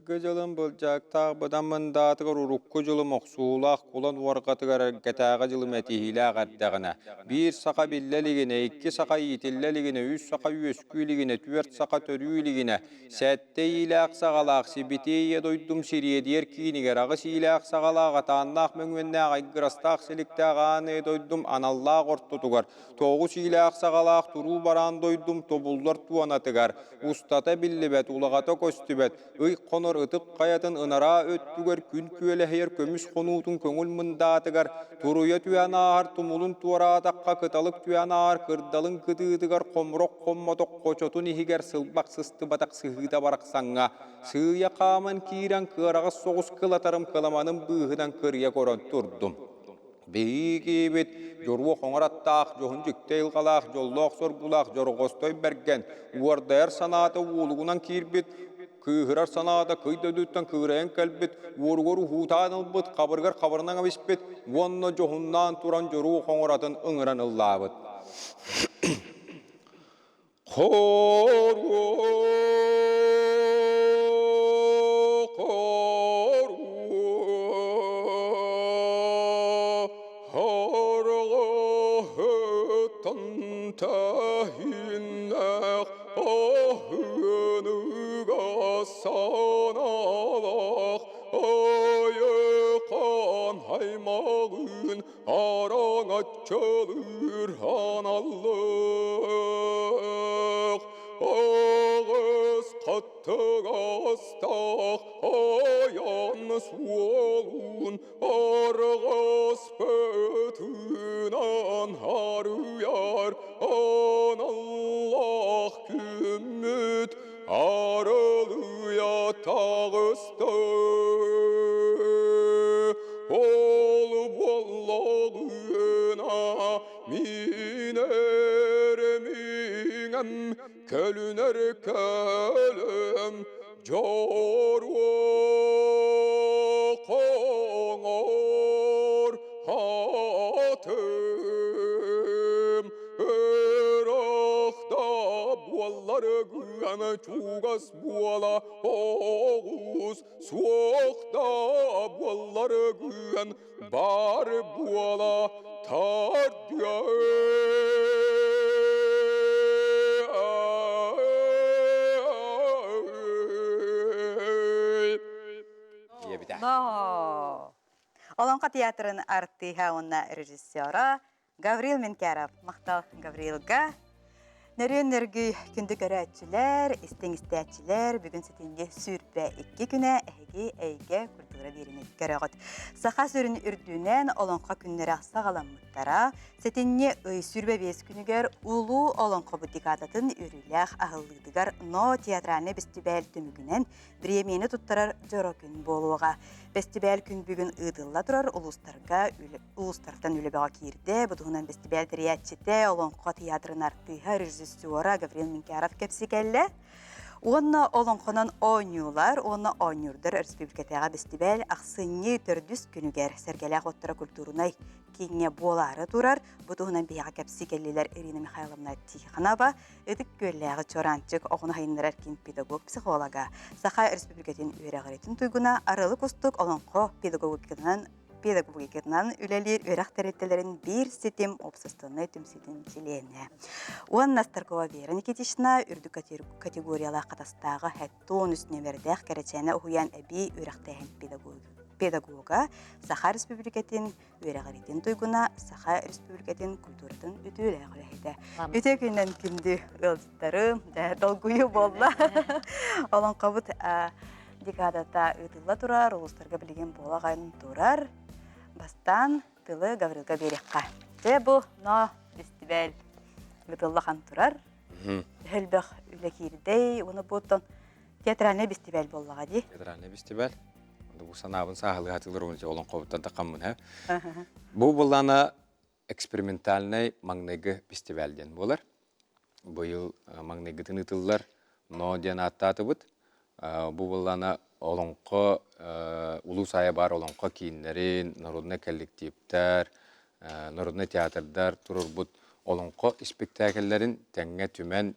Былыргы дьылым былдьаыктаах быдан мындаатыгар урукку дьылым охсуулаах кулан уорҕатыгар эргэтээҕи дьылым этиһиилээх эрдэҕинэ, биир саха биллэ илигинэ, икки саха иитиллэ илигинэ, үс саха үөскүү илигинэ, түөрт саха төрүү илигинэ, сэттэ иилээх-саҕалаах сибитиэй ийэ дойдум сириэдийэр киинигэр аҕыс иилээх-саҕалаах атааннаах мөҥүөннээх айгырастаах силиктээх аан ийэ дойдум аналлаах ортотугар тоҕус иилээх-саҕалаах туруу бараан дойдум тобуллар туонатыгар устата биллибэт, улаҕата көстүбэт, ый хонор ытык хайатын ынараа өттүгэр күн күөлэһийэр көмүс хонуутун көҥүл мындаатыгар, туруйа түһэн ааһар тумулун туораатахха кыталык түһэн ааһар кырдалын кытыытыгар хомурах хоммотох хочотун иһигэр сылбах сыстыбатах сыһыыта барахсаҥҥа, сыыйа хааман киирэн кыараҕас соҕус кылатарым кыламаным быыһынан кырыйа көрөн турдум. Биһиги киһибит дьоруо хоҥор аттаах, дьоһун дьикти айылҕалаах, дьоллоох-соргулаах Дьорҕостой Бэргэн уордайар санаата уолугунан киирбит, кыыһырар санаата кый дойдуттан кыырайан кэлбит, уоругар уһуутаан ылбыт, хабырыгар хабырынан эбиспит уонна дьоһуннаан туран дьоруо хоҥор атын ыҥыран ыллаабыт. Хорҕоһуттан таһыннах аһыныга саналах айыкан аймағын араҥаччылыыр аналлаах аҕыс хаттыгастаах айан суолун арҕас бытынан арыйар аналлаах күммүт Арылыйа таҕыста Ол буоллаҕына миинэр миҥэм көлүнэр көлөм дьоруо хоҥор хатым Ырахта буолларгын чугас буола оҕус, суохта буолларгын бар буола тардыа. Олоҥхо театрын артыыһа уонна режиссера Гаврил Менкяров. Махтал Гаврилга. Нөрүөн нөргүй күндү көрөөччүлэр, истиҥ истээччилэр, бүгүн сэтинньи 22 күнэ эһиги эйгэ культура биэрини көрөҕүт. Саха сүрүн үрдүнэн олоҥхо күннэрэ саҕаламмыттара. Сэтинньи ый 25 күнүгэр улуу олоҥхобут декадатын үөрүүлээх аһыллыытыгар Но театральнай бэстибээл түмүгүнэн бириэмийэни туттарар дьоро күн буолуоҕа. Бэстибээл күн бүгүн ыытылла турар улуустарга улуустартан үлэ бөҕө киирдэ. Бу туһунан бэстибээл тэрийээччитэ, Олоҥхо театрын артыыһа, режиссера Гаврил Менкяров кэпсии кэллэ. Уонна олоҥхонон оонньуулар уонна оонньуурдар өрөспүүбүлүкэтээҕи бэстибээл ахсынньы төрдүс күнүгэр Сэргэлээх уоттара культурунай кииҥҥэ буолаары турар. Бу туһунан биһиэхэ кэпсии кэллилэр Ирина Михайловна Тихонова, Ытык Күөллээҕи Чуораанчык оҕону сайыннарар киин педагог-психолога, Саха Өрөспүүбүлүкэтин үөрэҕиритин туйгуна Арылы Кустук олоҥхо педагогикатынан педагогикатынан үлэлиир үөрэх тэрилтэлэрин биир ситим уопсастыбаннай түмсүүтүн чилиэнэ. Уонна Старкова Вера Никитична үрдүк категориялаах хатастааҕы хэттуон үс нүөмэрдээх кэрэчээнэ уһуйаан эбии үөрэхтээһин педагога, Саха Республикатын үөрэҕиритин туйгуна, Саха Республикатын культуратын үтүөлээх үлэһитэ. Үтүө күнүнэн күндү ыалдьыттарым, долгуйуу буолла. Олоҥхобут декадата ыытылла турар, улуустарга билигин буолаҕын турар. Бастаан тылы Гаврилга биэриэххэ. Дьэ бу но фестиваль ыытылла хан турар. Элбэх үлэ киирдэй, уонна буоттан театральный фестиваль буоллаҕа дии. Театральный фестиваль. Бу санаабын сааһылыһатылар олоҥхобуттан тахаммын һэ. Бу буллаана экспериментальнай маҥнайгы фестиваль диэн буолар. Быйыл маҥнайгытын ыытыллар Но диэн ааттаатыбыт. Бу буоллаана олоҥхо улуус аайы баар олоҥхо кииннэрин, народнай коллективтэр, народнай театрдар туруорбут олоҥхо испиктээкэллэрин тэҥҥэ түмэн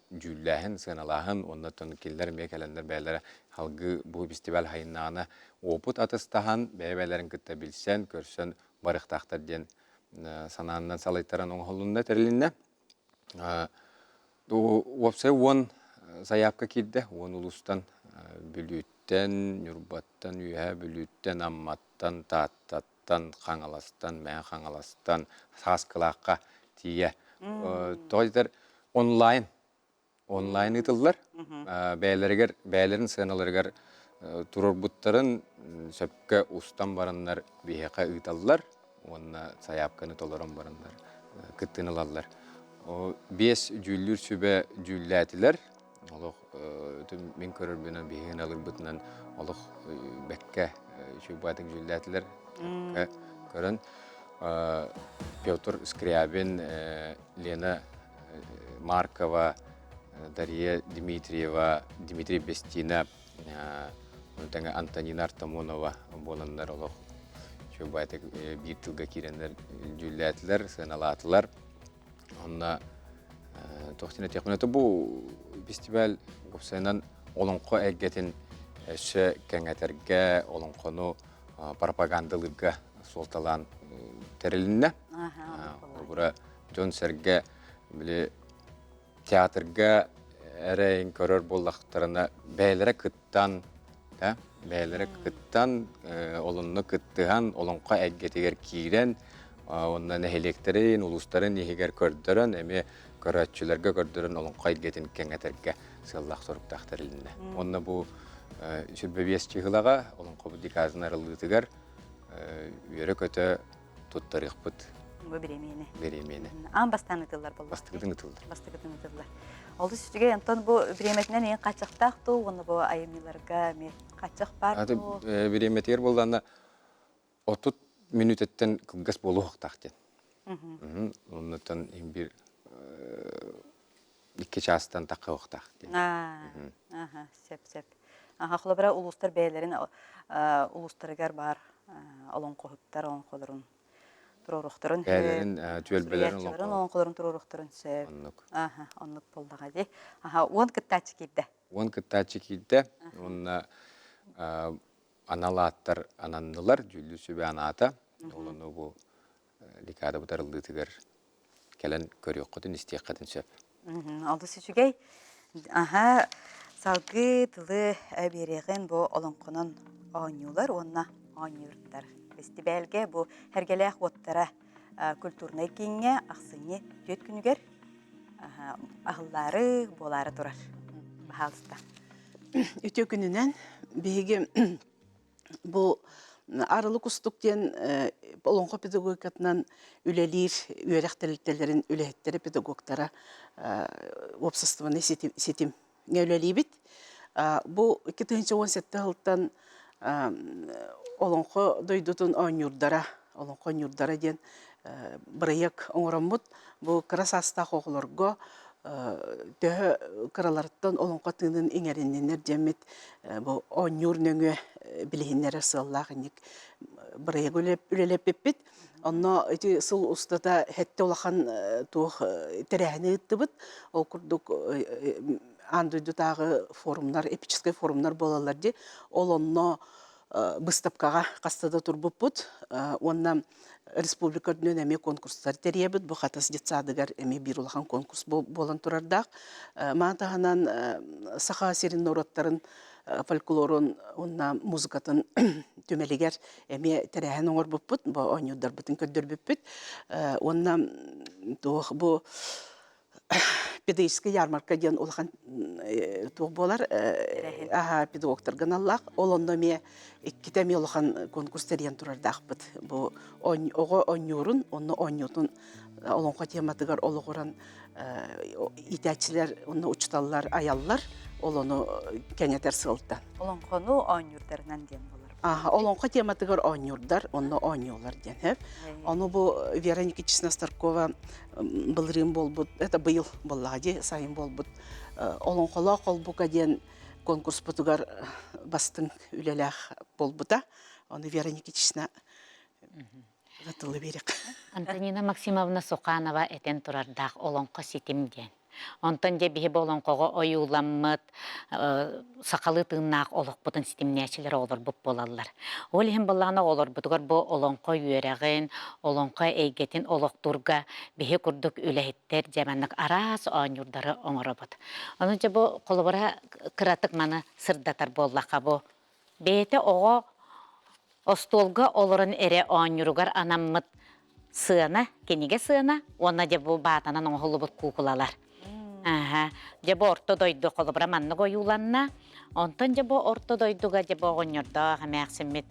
дьүүллээһин, сыаналааһын уонна кинилэр эмиэ кэлэннэр бэйэлэрэ Салгыы бу фестиваль хайыннаҕына уопут атастаһан, бэйэ-бэйэлэрин кытта билсэн, көрсөн барыахтаахтар диэн санааннан салайтаран оҥоһулунна, тэрилиннэ. Уопсай 10 сайаапка киирдэ, 10 улуустан Бүлүүттэн, Ньурбаттан, Үөһээ Бүлүүттэн, Амматтан, Тааттаттан, Хаҥаластан, Мэҥэ Хаҥаластан, Сааскылаахха тиийэ. Тоҕо диэтэр онлайн онлайн ыытыллар. Бэйэлэригэр бэйэлэрин сыаналарыгар туруорбуттарын сөпкө устан бараннар биһиэхэ ыыталлар уонна сайаапканы толорон бараннар кыттыыны ылаллар. 5 дьүүллүүр сүбэ дьүүллээтилэр. Олох мин көрөрбүнэн биһигин алырбытынан олох бэккэ үчүгэй дьүүллээтилэр. Көрөн Петр Скрябин, Лена Маркова, Дария Дмитриева, Дмитрий Бестина, тэҥэ Антонина Артамонова буоланнар олох үчүгэй биир тылга киирэннэр дьүүллээтилэр, сыаналаатылар. Онно туох диэн этиэхпин это бу фестиваль уопсайынан олоҥхо эйгэтин өссө кэҥэтэргэ, олоҥхону пропагандалыырга суолталаан тэрилиннэ. Холобура, дьон-сэргэ били театрга эрэ көрөр буоллахтарына бэйэлэрэ кыттан да бэйэлэрэ кыттан олонно кыттыһан олоҥхо эйгэтигэр киирэн уонна нэһилиэктэрин улуустарын иһигэр көрдөрөн эмиэ көрөөччүлэргэ көрдөрөн олоҥхо эйгэтин кэҥэтэргэ сыаллаах соруктаах тэрилиннэ. Уонна бу 25 чыһылаҕа олоҥхобут декадын арыллыытыгар үөрэ-көтө туттарыахпыт. Бу бириэмийэни. Бириэмийэни. Аан бастаан ытыллар буолла. Бастакытын ытыллар. Бастакытын ытыллар. Олус үчүгэй. Онтон бу бириэмэтинэн эйин хааччахтаах дуу уонна бу айымньыларга эмиэ хааччах баар дуу? Бириэмэтигэр буоллаҕына 30 мүнүүтэттэн кылгас буолуохтаах диэн. Оннуттан биир 2 чаастан таххыахтаах диэн. Аха, сөп, сөп. Аха, холобура улуустар бэйэлэрин улуустарыгар баар олоҥхоһуттар олоҥхолорун туруоруохтарын бэйэлэрин түөлбэлэрин олоҥхолорун туруоруохтарын сөп. Оннук. Аха, оннук буоллаҕа дии. Аха, 10 кыттааччы киирдэ. 10 кыттааччы киирдэ. Уонна анал ааттар ананнылар, дьүүллүүр сүбэ анаата. Ол ону бу декада бытарыллыытыгар кэлэн көрүөххүтүн, истиэххитин сөп. Олус үчүгэй. Аха, салгыы тылы биэриэҕин бу олоҥхонон оонньуулар уонна оонньуурдар. Бэстибээлгэ бу Сэргэлээх уоттара культурнай кииҥҥэ ахсынньы 4 күнүгэр аһыллаары буолаары турар. Баһаалыста. Үтүө күнүнэн биһиги Бу Арылы Кустук диэн олоҥхо педагогикатынан үлэлиир үөрэх тэрилтэлэрин үлэһиттэрэ, педагогтара уопсастыбаннай ситимҥэ үлэлиибит. Бу 2017 сылтан олоҥхо дойдутун оонньуурдара, олоҥхо оонньуурдара диэн бырайыак оҥороммут, бу кыра саастаах оҕолорго төһө кыраларыттан олоҥхо тыынын иҥэринниннэр диэммит бу оонньуур нөҥүө билиһиннэрэр сыаллаах инник бырайыагы үлэлэппиппит. Онно ити сыл устата сэттэ улахан туох тэрээһини ыыттыбыт. Ол курдук аан дойдутааҕы форумнар, эпическэй форумнар буолаллар дии. Ол онно быыстапкаҕа хаста да турбуппут уонна республика үрдүнэн эмиэ конкурстар тэрийэбит. Бу Хатас детсадыгар эмиэ биир улахан конкурс буолан турардаах. Маны таһынан Саха сирин норуоттарын фольклорун уонна музыкатын түмэлигэр эмиэ тэрээһин оҥорбуппут, бу оонньуурдарбытын көрдөрбүппүт. Уонна туох бу педагогическая ярмарка диэн улахан туох буолар аха педагогтарга аналлаах ол онно эмиэ иккитэ эмиэ улахан конкурс тэрийэн турардаахпыт бу оҕо оонньуурун онно оонньуутун олоҥхо тематыгар олоҕуран иитээччилэр уонна учууталлар айаллар ол ону кэҥэтэр сыалтан олоҥхону оонньуурдарынан диэн буолар Аха, олоҥхо тематыгар оонньуурдар, онно оонньуулар диэн сөп. Ону бу Вера Никитична Старкова былырыын буолбут, это быйыл буоллаҕа дии, сайын буолбут Олоҥхолоох холбука диэн конкурспутугар бастыҥ үлэлээх буолбута. Ону Вера Никитична тылы биэриэх. Антонина Максимовна Суханова этэн турардаах олоҥхо ситим диэн. Онтон дьэ биһи бу олоҥхоҕо ойууламмыт сахалыы тыыннаах олохпутун ситимнээччилэр оҕолорбут буолаллар. Ол иһин былаана оҕолорбутугар бу олоҥхо үөрэҕин, олоҥхо эйгэтин олохтуурга биһи курдук үлэһиттэр дьэ маннык араас оонньуурдары оҥоробут. Ону дьэ бу холобура кыратык маны сырдатар буоллахха бу бэйэтэ оҕо остуолга олорон эрэ оонньууругар анаммыт сыана, кинигэ сыана уонна дьэ бу баатанан оҥоһуллубут куукулалар. Аха. Дьэ бу орто дойду холобура маннык ойууланна. Онтон дьэ бу орто дойдуга дьэ бу оҕонньордоох эмээхсиммит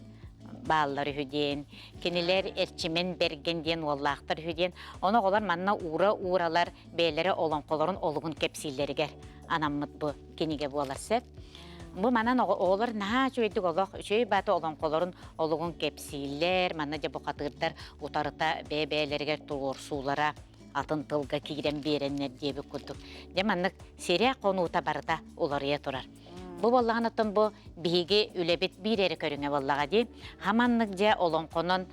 бааллар үһү диэн. Кинилэр Эрчимэн Бэргэн диэн уоллаахтар үһү диэн. Ону оҕолор манна уура-ууралар бэйэлэрэ олоҥхолорун олугун кэпсииллэригэр анаммыт бу кинигэ буолар сөп. Бу манан оҕолор наһаа үчүгэйдик олох үчүгэй баата олоҥхолорун олугун кэпсииллэр, манна дьэ бухатыырдар утарыта бэйэ-бэйэлэригэр туруорсуулара атын тылга киирэн биэрэннэр диэбит курдук. Дьэ маннык сирэ хонуута барыта уларыйа турар. Бу буоллаҕына бу биһиги үлэбит биир эрэ көрүҥэ буоллаҕа дии. Хаманнык дьэ олоҥхонон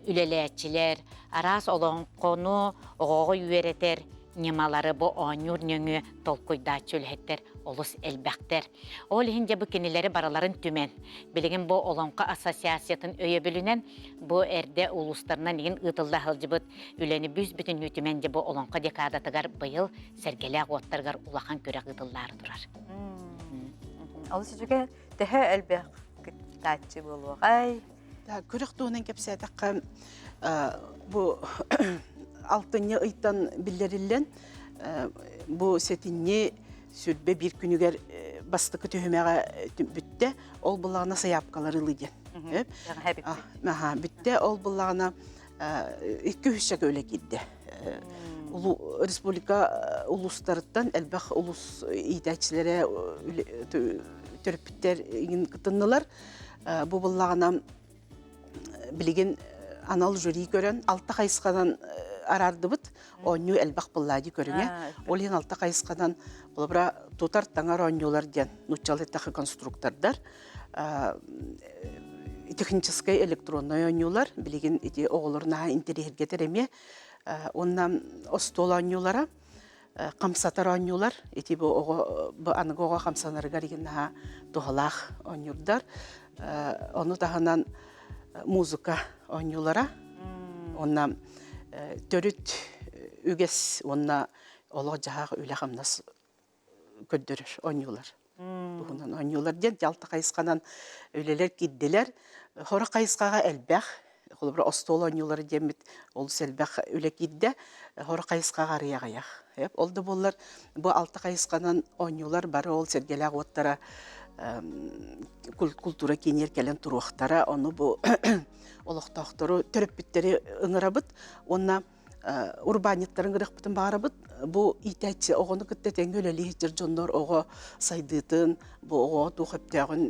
үлэлээччилэр, араас олоҥхону оҕоҕо үөрэтэр ньымалары бу оонньуур нөҥүө толкуйдааччы үлэһиттэр олус элбэхтэр. Ол иһин дьэ бу кинилэри барыларын түмэн, билигин бу Олоҥхо ассоциациятын өйөбүлүнэн бу эрдэ улуустарынан игин ыытылла сылдьыбыт үлэни бүүс-бүтүннүү түмэн дьэ бу Олоҥхо декадатыгар быйыл Сэргэлээх уоттарыгар улахан күрэх ыытыллаары турар. Олус үчүгэй төһө элбэх кыттааччы буолуоҕай? Күрэх туһунан кэпсээтэххэ, бу алтынньы ыйтан биллэриллэн, бу сэтинньи 21 күнүгэр бастакы түһүмэҕэ бүттэ. Ол буллаҕына сайаапкалары ылыы диэн. Бүттэ. Ол буллаҕына икки үһүсчэкэ үлэ киирдэ. Республика улуустарыттан элбэх улуус иитээччилэрэ төрөппүттэр иҥин кытыннылар. Бу буллаҕына билигин анал жюри көрөн алта хайысханан араардыбыт. Оонньуу элбэх быллаади көрүҥэ. Ол иһин алта хайысханан холобура тутар таҥар оонньуулар диэн нууччалыы эттэххэ конструктордар техническэй электроннай оонньуулар билигин ити оҕолор наһаа интэриэһиргэтэр эмиэ уонна остуол оонньуулара хамсатар оонньуулар ити бу оҕо бу аныгы оҕо хамсанарыгар игин наһаа туһалаах оонньуурдар ону таһынан музыка оонньуулара уонна төрүт үгэс уонна олох-дьаһах үлэ-хамнас көрдөрөр оонньуулар туһунан оонньуулар диэн дьалта хайысханан үлэлэр киирдилэр. Хоро хайысхаҕа элбэх, холобура остуол оонньуулара диэммит олус элбэх үлэ киирдэ. Хоро хайысхаҕа арыйа аҕыйах. Ол да буоллар бу алта хайысханан оонньуулар бары ол сэргэлээх уоттара култуура киинигэр кэлэн туруохтара. Ону бу олохтоохтору, төрөппүттэри ыҥырабыт уонна урбаанньыттарын гырыахпытын баҕарабыт. Бу иитээччи оҕону кытта тэҥҥэ үлэлии сылдьар дьоннор оҕо сайдыытын, бу оҕоҕо туох өптөөҕүн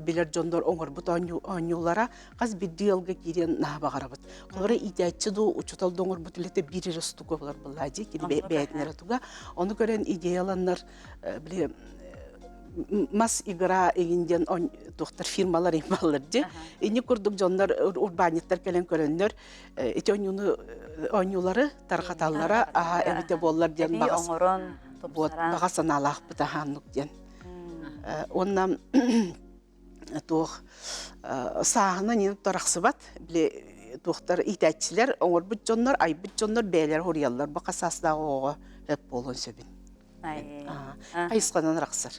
билэр дьоннор оҥорбут оонньуулара хас биирдии ыалга киириэн наһаа баҕарабыт. Холобура иитээччи дуу, учуутал да оҥорбут үлэтэ биир эрэ устуга буолар буоллаа дии, кини бэйэтин эрэ туга. Ону көрөн идеяланнар били мас игра игин диэн туохтар фирмалар ималлар дии. Инни курдук дьоннор урбаанньыттар кэлэн көрөннөр ити оонньууну оонньуулары тарҕаталлара аһа эбитэ буоллар диэн баҕа оҥорон баҕа санаалаахпыт аһааннук диэн уонна туох сааһынан иин тарахсыбат били туохтар иитээччилэр оҥорбут дьоннор айбыт дьоннор бэйэлэрэ хоруйаллар бу хас саастаах оҕоҕо өп буолуон сөбүн хайысханан арахсар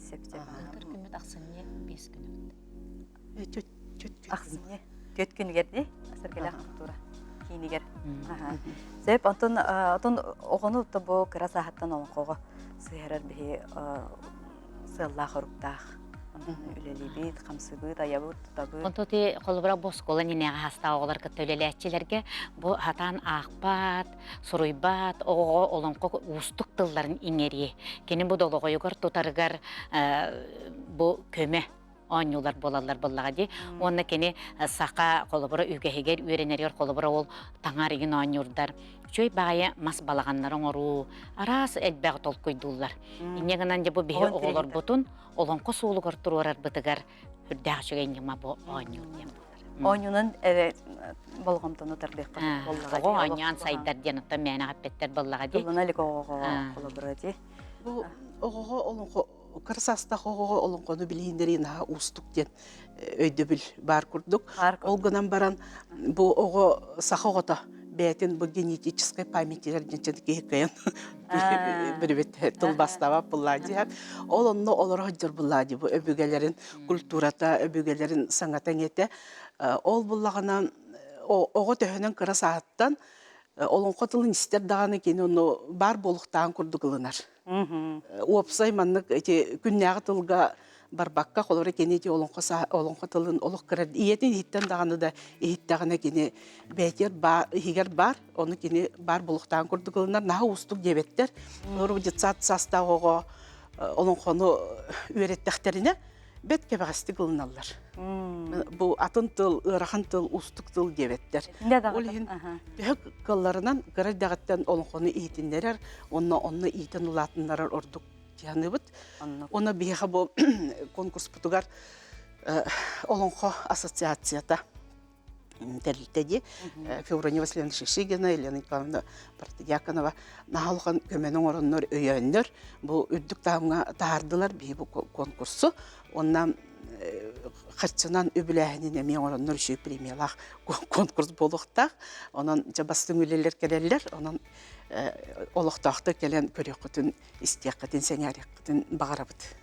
сөп сөп күммүт ахсынньы 5 күнүбүт Ахсынньы түөрт күнүгэр дии Сэргэлээх култуура киинигэр. Сөп, онтон отон оҕону бу кыра сааһыттан олоҥхоҕо сыһыарар биһи сыаллаах-оруктаах үлэлиибит, хамсыыбыт, айабыт, тутабыт. Онтон ти холобура бу оскуола нинээҕи хастаах оҕолор кытта үлэлээччилэргэ бу хатаан аахпат, суруйбат оҕоҕо олоҥхо уустук тылларын иҥэрии. Кини бу долоҕойугар тутарыгар бу көмө оонньуулар буолаллар буоллаҕа дии. Уонна кини саха холобура үгэһигэр үөрэнэригэр холобура ол таҥар игин оонньуурдар. Үчүгэй баҕайы мас балаҕаннары оҥоруу, араас элбэҕи толкуйдууллар. Инньэ гынан дьэ бу биһи оҕолорбутун олоҥхо суолугар туруорарбытыгар үрдээх үчүгэй ньыма бу оонньуур диэн буолар. Оонньуунан эрэ болҕомтону тардыахха буоллаҕа. Оҕо оонньоон сайдар диэн оттон мээнэҕэ эппэттэр буоллаҕа дии. Тыллана илик оҕоҕо холобура дии. Бу оҕоҕо олоҥхо кыра саастаах оҕоҕо олоҥхону билиһиннэрии наһаа уустук диэн өйдөбүл баар курдук. Ол гынан баран бу оҕо саха оҕото бэйэтин бу генетическай памятигар диэн киһи кыайан бирибит тылбастаабат буллаа дии. Ол онно олоро сылдьар буллаа дии бу өбүгэлэрин культурата, өбүгэлэрин саҥата иҥэтэ. Ол буллаҕына оҕо төһөнөн кыра сааһыттан олоҥхо тылын истэр даҕаны кини ону баар буолуохтааҕын курдук ылынар. Уопсай маннык ити күннээҕи тылга барбакка, холобура кини ити олоҥхо олоҥхо тылын олох кыра ийэтин иһиттэн даҕаны да иһиттэҕинэ кини бэйэтигэр баар иһигэр баар, ону кини баар буолуохтааҕын курдук ылынар. Наһаа уустук диэбэттэр. Олору детсад саастаах оҕо олоҥхону үөрэттэхтэринэ бэрт кэбэҕэстик ылыналлар. Бу атын тыл, ыарахан тыл, уустук тыл диэбэттэр. Ол иһин төһө кыалларынан кыра эрдэҕиттэн олоҥхону иһитиннэрэр уонна онно иитэн улаатыннарар ордук дьаһаныбыт. Уонна биһиэхэ бу конкурспутугар Олоҥхо ассоциацията тэрилтэ дии. Феврония Васильевна Шишигина, Елена Николаевна Протодьяконова наһаа улахан көмөнү оҥороннор, өйөөннөр бу үрдүк таһымҥа таһаардылар биһи бу конкурсу. Уонна харчынан үбүлээһинин эмиэ оҥороннор үчүгэй премиялаах конкурс буолуохтаах. Онон дьэ бастыҥ үлэлэр кэлэллэр. Онон олохтоохтор кэлэн көрүөххүтүн, истиэххитин, сэҥээриэххитин баҕарабыт.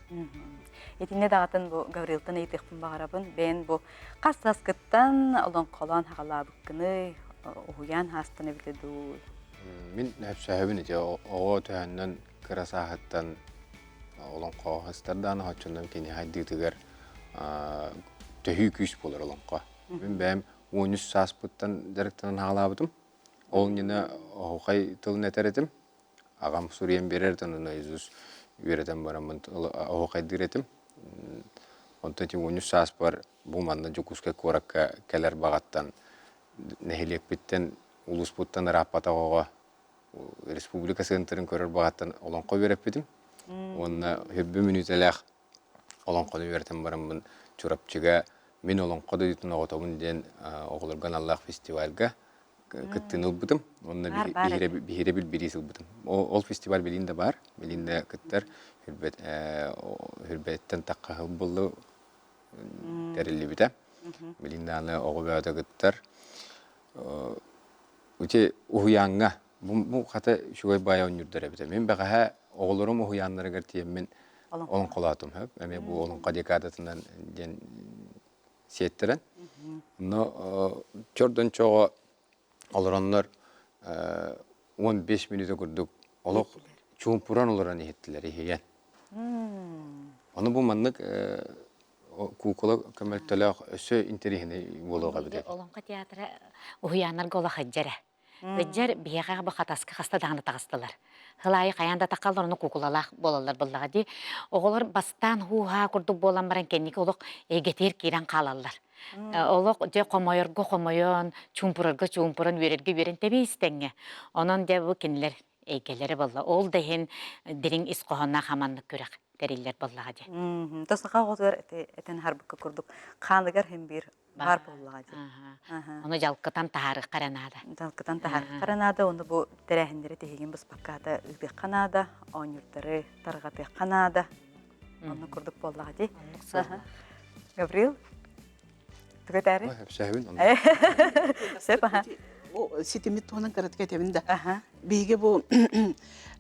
Итиннэ даҕатын бу Гаврилтан ыйытыахпын баҕарабын. Бэйэн бу Хас сааскыттан олоҥхолоон хаҕалаабыккыный, уһуйаан хаастан эбитэ дуу? Мин сөпсөһөбүн ити оҕо төһөннөн кыра сааһыттан олоҥхоҕо сыстардаан оччонон кини хайдыытыгар төһүү күүс буолар олоҥхо. Мин бэйэм 13 сааспыттан дьарыктанан хаалаабытым. Ол иннинэ оһуохай тылын этэр этим. Аҕам суруйан биэрэр этэ, ону наизусть үөрэтэн бараммын оһуохайдыыр этим. Онтон ити 13 сааспар бу манна Дьокуускай куоракка кэлэр баҕаттан нэһилиэкпиттэн, улууспуттан ырааппатах оҕо республика сыантырын көрөр баҕаттан олоҥхо үөрэппитим. Уонна хүрбү мүнүүтэлээх олоҥхону үөрэтэн бараммын Чурапчыга мин олоҥхо дойдутун оҕотобун диэн оҕолорго аналлаах фестивальга кыттыыны ылбытым. Уонна биһирэбил бириис ылбытым. Ол фестиваль билин да баар, билин да кыттар Хүрбэттэн тахха буллу тэриллибитэ. Билин даҕаны оҕо бөҕөтө кыттар. Ити уһуйааҥҥа бу хата үчүгэй баай оонньуурдар эбитэ. Мин бэҕэһээ оҕолорум уһуйааннарыгар тиийэммин олоҥхолоотум. Эмиэ бу олоҥхо декадатынан диэн сиэттэрэн. Онно чордон чоҕо олороннор 15 мүнүүтэ курдук олох чуумпуран олорон иһиттилэр иһийэн. Ону бу маннык куукула көмөлтөлөөх өссө интэриэһинэй буолуох эбит. Олоҥхо театра уһуйааннарга олох эдьэрэ. Ыдьар биһиэхэ бу хатаска хаста даҕаны таҕыстылар. Сыл аайы хайаан да таххаллар, ону куукулалаах буолаллар буоллаҕа дии. Оҕолор бастаан һуу-һаа курдук буолан баран кэнники олох эйгэтигэр киирэн хаалаллар. Олох дьэ хомойорго хомойон, чуумпурарга чуумпуран, үөрэргэ үөрэн тэбиис тэҥҥэ. Онон дьэ бу кинилэр эйгэлэрэ буолла. Ол да иһин дириҥ ис хоһоонноох хаманнык күрэх тэриллэр буоллаҕа дии. То саха оҕотугар этэн аһарбыкка курдук хааныгар иһин биир баар буоллаҕа дии. Ону дьалкытан таһаарыахха эрэ наада. Дьалкытан таһаарыахха эрэ наада. Ону бу тэрээһиннэри тиһигин быспакка аата ыытыахха наада, оонньуурдары тарҕатыахха наада. Оннук курдук буоллаҕа дии. Оннук сыаллаах. Гаврил, тугу этээри? Сөбүн. Сөп, аха. Ситимит туһунан кыратык этэбин да. Биһиги бу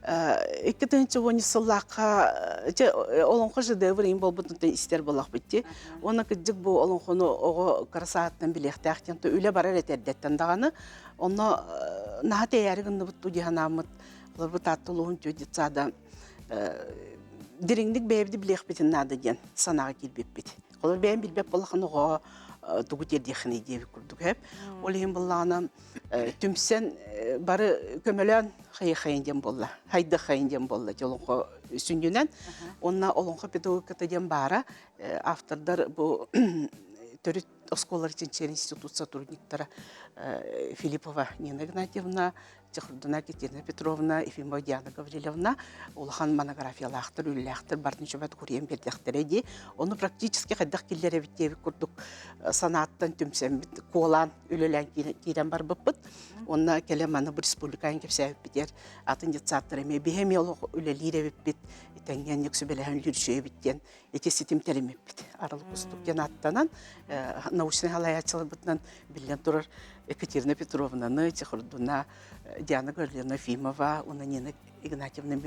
2010 сыллаахха дьэ олоҥхо шедевр иин буолбутун истэр буоллахпыт дии. Уонна кырдьык бу олоҥхону оҕо кыра сааттан билиэхтээх диэн үлэ барар этэ эрдэттэн даҕаны. Онно наһаа тэйээри гынныбыт дуу дии санааммыт. Олорбут Таатта улууһун түө детсада дириҥник бэйэбит билиэхпитин наада диэн санааҕа киирбиппит. Олор бэйэм билбэт буоллаххына оҕо тугу тиэрдиэххиний диэбит курдук эп. Ол иһин буоллаҕына түмсэн бары көмөлөөн хайыхайын диэн буолла, хайдахайын диэн буолла дьэ олоҥхо сүнньүнэн. Уонна олоҥхо педагогиката диэн баара автордар бу төрүт оскуолалар чинчийэр институт сотрудниктара Филиппова Нина Игнатьевна, Чехордуна Екатерина Петровна, Ефимова Диана Гавриловна улахан монографиялаахтар, үлэлээхтэр барын үчүгэйдик куруйан биэрдэхтэрэ дии. Ону практически хайдах киллэрэбит диэбит курдук санааттан түмсэммит, куолаан үлэлээн киирэн барбыппыт. Уонна кэлэн маны бу республикаҕа кэпсээбиппитигэр атын детсадтар эмиэ биһи эмиэ олох үлэлиир эбиппит, тэҥҥэ сүбэлэһэн үлүрсүө эбит диэн ити ситим тэриммиппит. Арыл кустук диэн ааттанан научнай салайааччыларбытынан биллэн турар Екатерина Петровнаны, Чехордуна, Диана Гавриловна Ефимова уонна Нина Игнатьевна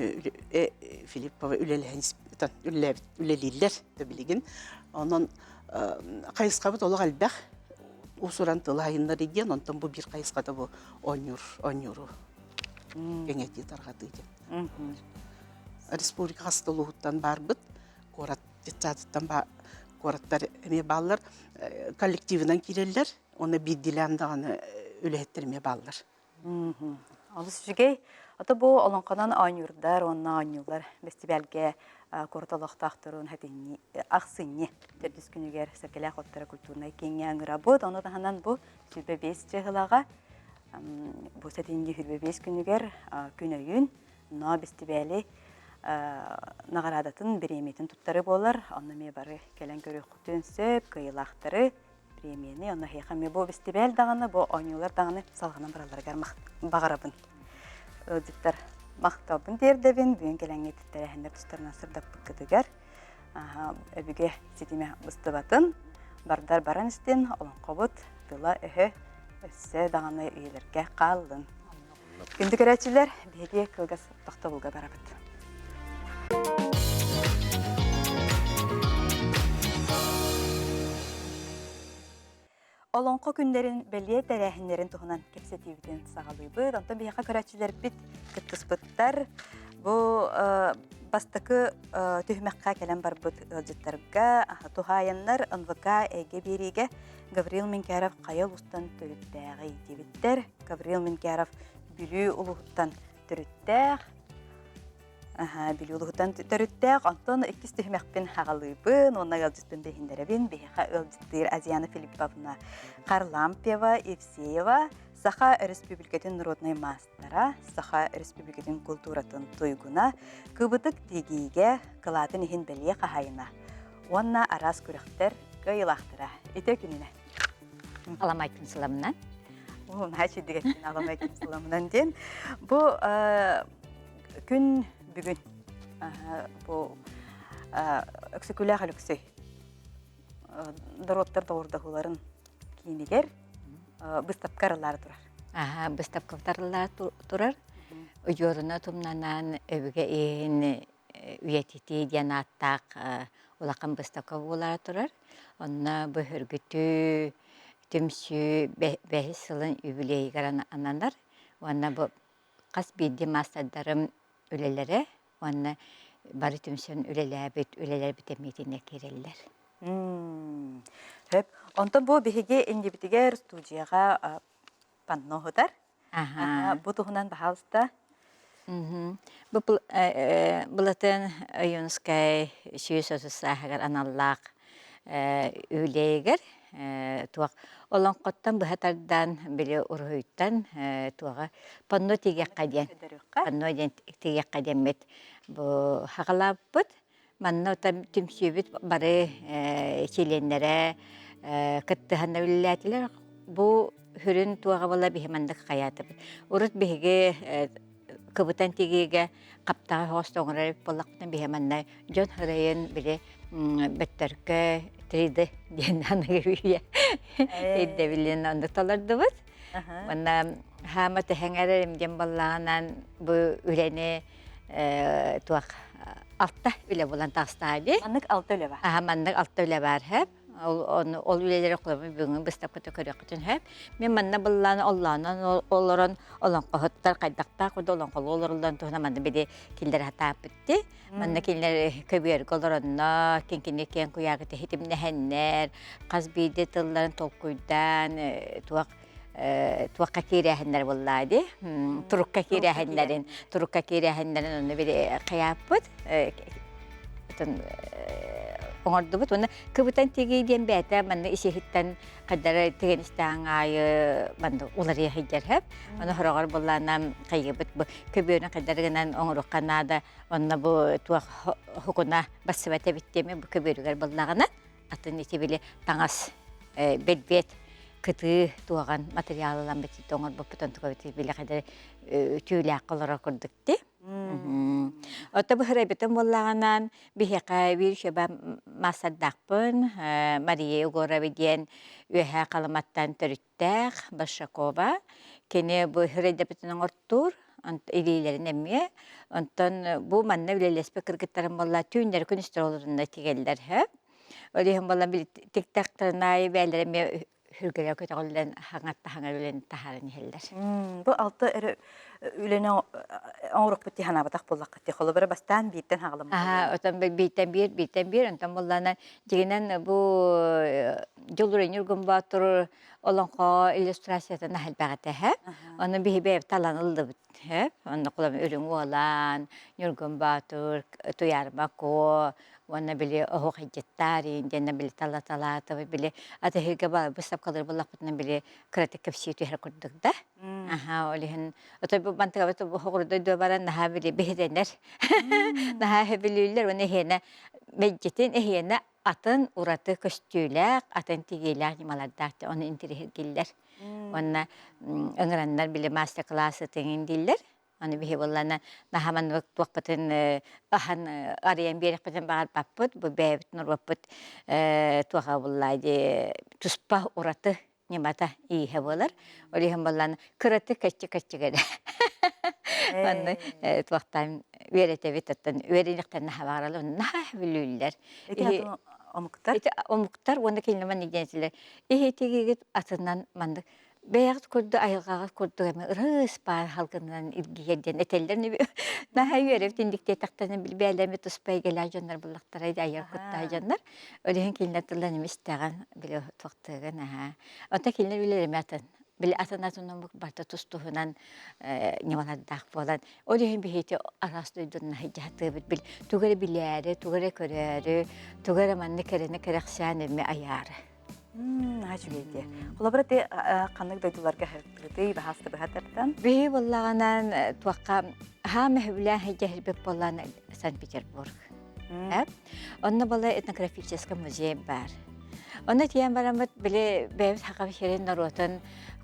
Филиппова үлэлэһэн үлэлииллэр да билигин. Онон хайысхабыт олох элбэх уус-уран тылы айыннарыы диэн, онтон бу биир хайысхата бу оонньуур, оонньууру кэҥэтии, тарҕатыы диэн. Республика хас да улууһуттан баарбыт, куорат детсадыттан куораттар эмиэ бааллар, коллективынан киирэллэр, уонна биирдиилээн даҕаны үлэһиттэр эмиэ бааллар. Олус үчүгэй. Ото бу олоҥхонон оонньуурдар уонна оонньуулар бэстибээлгэ куорат олохтоохторун хэтинни ахсынньы төрдүс күнүгэр Сэргэлээх оттара культурнай кииҥҥэ ыҥырабыт. Ону таһынан бу 25 чыһылаҕа бу сэтинньи 25 күнүгэр күн өйүн но бэстибээли наҕараадатын бириэмийэтин туттары буолар. Онно эмиэ бары кэлэн көрүөххүтүн сөп, кыайыылаахтары премияны, онно эһиэхэ эмиэ бу бэстибээл даҕаны, бу оонньуулар даҕаны салҕанан баралларыгар баҕарабын. Ыалдьыттар махталбын тиэрдэбин, бүгүн кэлэҥҥит тэрээһиннэр тустарынан сырдаппыккытыгар өбүгэ ситимэ быстыбатын, бардар баран истин, олоҥхобут тыла-өһө өссө даҕаны үйэлэргэ хааллын. Күндү көрөөччүлэр, биһиги кылгас тохтобулга барабыт. Олоҥхо күннэрин бэлиэ тэрээһиннэрин туһунан кэпсэтиибитин саҕалыыбыт. Онтон биһиэхэ көрөөччүлэрбит кыттыспыттар. Бу бастакы түһүмэххэ кэлэн барбыт ыалдьыттарга туһаайаннар НВК эйгэ биэриигэ Гаврил Менкяров хайа улуустан төрүттээҕий диэбиттэр. Гаврил Менкяров Бүлүү улууһуттан төрүттээх. Бүлүү улууһуттан төрүттээх. Онтон иккис түһүмэхпин хаҕалыыбын уонна ыалдьытпын билиһиннэрэбин. Биһиэхэ ыалдьыттыыр Азияна Филипповна Харлампьева, Евсеева, Саха Өрөспүүбүлүкэтин народнай маастара, Саха Өрөспүүбүлүкэтин култууратын туйгуна, кыбытык тигиигэ кылаатын иһин бэлиэ хаһаайына уонна араас күрэхтэр кыайыылаахтара. Ити күнүнэ. Аламай күн сыламынан. Наһаа үчүгэй аламай күн сыламынан диэн. Бу күн бүгүн бу Өксөкүлээх Өлөксөй доруоттар доҕордоһууларын киинигэр быыстапка арыллаары турар. Аха, быыстапка арыллаары турар. Удьуоруна тумнанан өбүгэ иһин үйэтитии диэн ааттаах улахан быыстапка буолаары турар. Онно бөһөргүтүү, түмсүү бэһис сылын үбүлүөйүгэр ананар. Уонна бу хас биирдии маастардарым үлэлэрэ уонна бары түмсэн үлэлээбит үлэлэрбит эмиэ киирэллэр. Сөп. Онтон бу биһиги иннибитигэр студияҕа панно уһутар. Бу туһунан баһаалыста. Бу Былатын Ойуунускай 130 сааһыгар аналлаах үлэйигэр туох олоҥхоттон быһа тардан били уруһуйтан туоҕа панно тигиэххэ диэн панно диэн тигиэххэ диэммит бу хаҕалаабыппыт Манна түмсүүбүт бары чилиэннэрэ кыттыһанна үлэлээтилэр. Бу сүрүн туоҕа буола биһи маннык хайаатыбыт. Урут биһиги кыбытан тигиигэ хаптаҕай хоҕос оҥорор эбит буоллахпытына биһи манна дьон ырайын били бөттөркө 3D диэн аныгы үйэ ирдэбилин оннук толордубут. Манна хаама тэһэҥ эрэрим диэн буоллаҕынан бу үлэни туох алта үлэ булан таҕыстаҕа дии. Маннык алта үлэ бар. Аха маннык алта үлэ бар хэп. Ол ону ол үлэлэри холобур бүгүҥҥү быыстапката көрүөххүтүн сөп. Мин манна быллаан оллоонон олорон олоҥхоһуттар хайдахтаах курдук олоҥхолуу олоруллан туһунан манна били кинилэр хатааппыт дии. Манна кинилэр көбүөргэ олоронно, кинкини киэҥ куйааҕы тиһитимнэһэннэр, хас биирдии тылларын толкуйдаан туох туохха киирээһиннэр буоллаа дии турукка киирээһиннэрин турукка киирээһиннэрин онно били хайааппыт. оҥордубут. Уонна кыбытан тигии диэн бэйэтэ манна ис-иһиттэн хайдары тигэн истэҕиҥ аайы манна уларыйа сылдьар сөп. Ону хороҕор буллаана хайыыбыт бу көбүөрүн хайдары гынан оҥоруохха наада. Онно бу туох хукуна бассыбат эбит диэми бу көбүөрүгэр буллаҕына атын ити били таҥас бэлбиэт кытыы туоҕан материал ылан бит оҥорбуппут онтука били хайдары түүлээххэ олорор курдук ти. Отто быһырайбытым буоллаҕынан биһиэхэ биир шеба маастардаахпын Мария Егорова диэн Үөһээ Халыматтан төрүттээх Большакова. Кини бу хырайдапытын оҥортуур илиилэрин эмиэ. Онтон бу манна үлэлэспит кыргыттарым буолла түүннэри күнүстэр олорунна тигэллэр һэ. Ол иһин буолла тиктахтарын аайы бээлэрэ эмиэ сүргэлэр көтөҕүллэн хаҥаттаһаҥа үлэни таһааран иһэллэр. Бу алта эрэ үлэни оҥорохпут дии санаабатах буоллаххыт дии. Холобура бастаан бииртэн хаҕаламмыт. Аха, отон бииртэн биир, бииртэн биир, онтон буллаана дьигинэн бу Дьулуруй Ньургун Боотур олоҥхо иллюстрациятын элбэх этэ һэ. Ону биһи бэйэбит талан ыллыбыт һэ. Онно кулам Үрүҥ Уолан, Ньургун Боотур, Туйаарба Куо, уонна били оһуохайдьыттаар диэннэ били талаталаатыбыт били атыһыыга быыстапкалары буллахпытына били кыратык кэпсии түһэр курдук да аха ол иһин отой бу бантыгабыт хоҕурдой баран наһаа били биһирэнэр наһаа сөбүлүүллэр уонна эһиэнэ мэддьитин эһиэнэ атын ураты көстүүлээх атын тигиилээх ньымалардаах ону интириһиргиллэр уонна ыҥыраннар били мастер-класс ытыҥын дииллэр Аны биһи буоллаана наһаа маннык туохпутун аһан арыйан биэриэхпитин баҕарбаппыт. Бу бэйэбит норуоппут туоха буллаа дии туспа ураты ньымата ииһэ буолар. Ол иһин буоллаана кыратык кэччи-кэччигэ эрэ. Манны туохтаан үөрэтэбит оттон үөрэниэхтэн наһаа баҕаралар наһаа бүлүүллэр. Ити омуктар? Ити омуктар уонна кинилэр маннык диэн этилэр. Иһитигигит атынан маннык Бэйэҕит курдук айылҕаҕыт курдук эмэ ырыс баар халгынынан илгийэр диэн этэллэр наһаа үөрэбит индиктиэтэхтэринэ бээлэми туспа эйгэлээх дьоннор буллахтара айар куттаах дьоннор ол иһин кинилэр тылларын эмиэ истэҕин били туохтыыгын аһаа онтон кинилэр үлэлэрэ атын били атын атын омук барыта тус туһунан ньымалардаах буолан ол иһин биһиги араас дойдунан сылдьаһатыыбыт били тугу эрэ билээри тугу эрэ көрөөрү тугу эрэ маннык кэрэни кэрэхсээн эмиэ айаары Наһаа үчүгэй дии. Холобура, ти ханнык дойдуларга сырдыгытый, баһааста быһа тардан? Биһи буоллаҕынан туохха хаама сөбүлээн сылдьа буоллаан Санкт-Петербург. Онно буола этнографический музей баар. Онно тиийэн бараммыт били бэйэбит саха сирин норуотун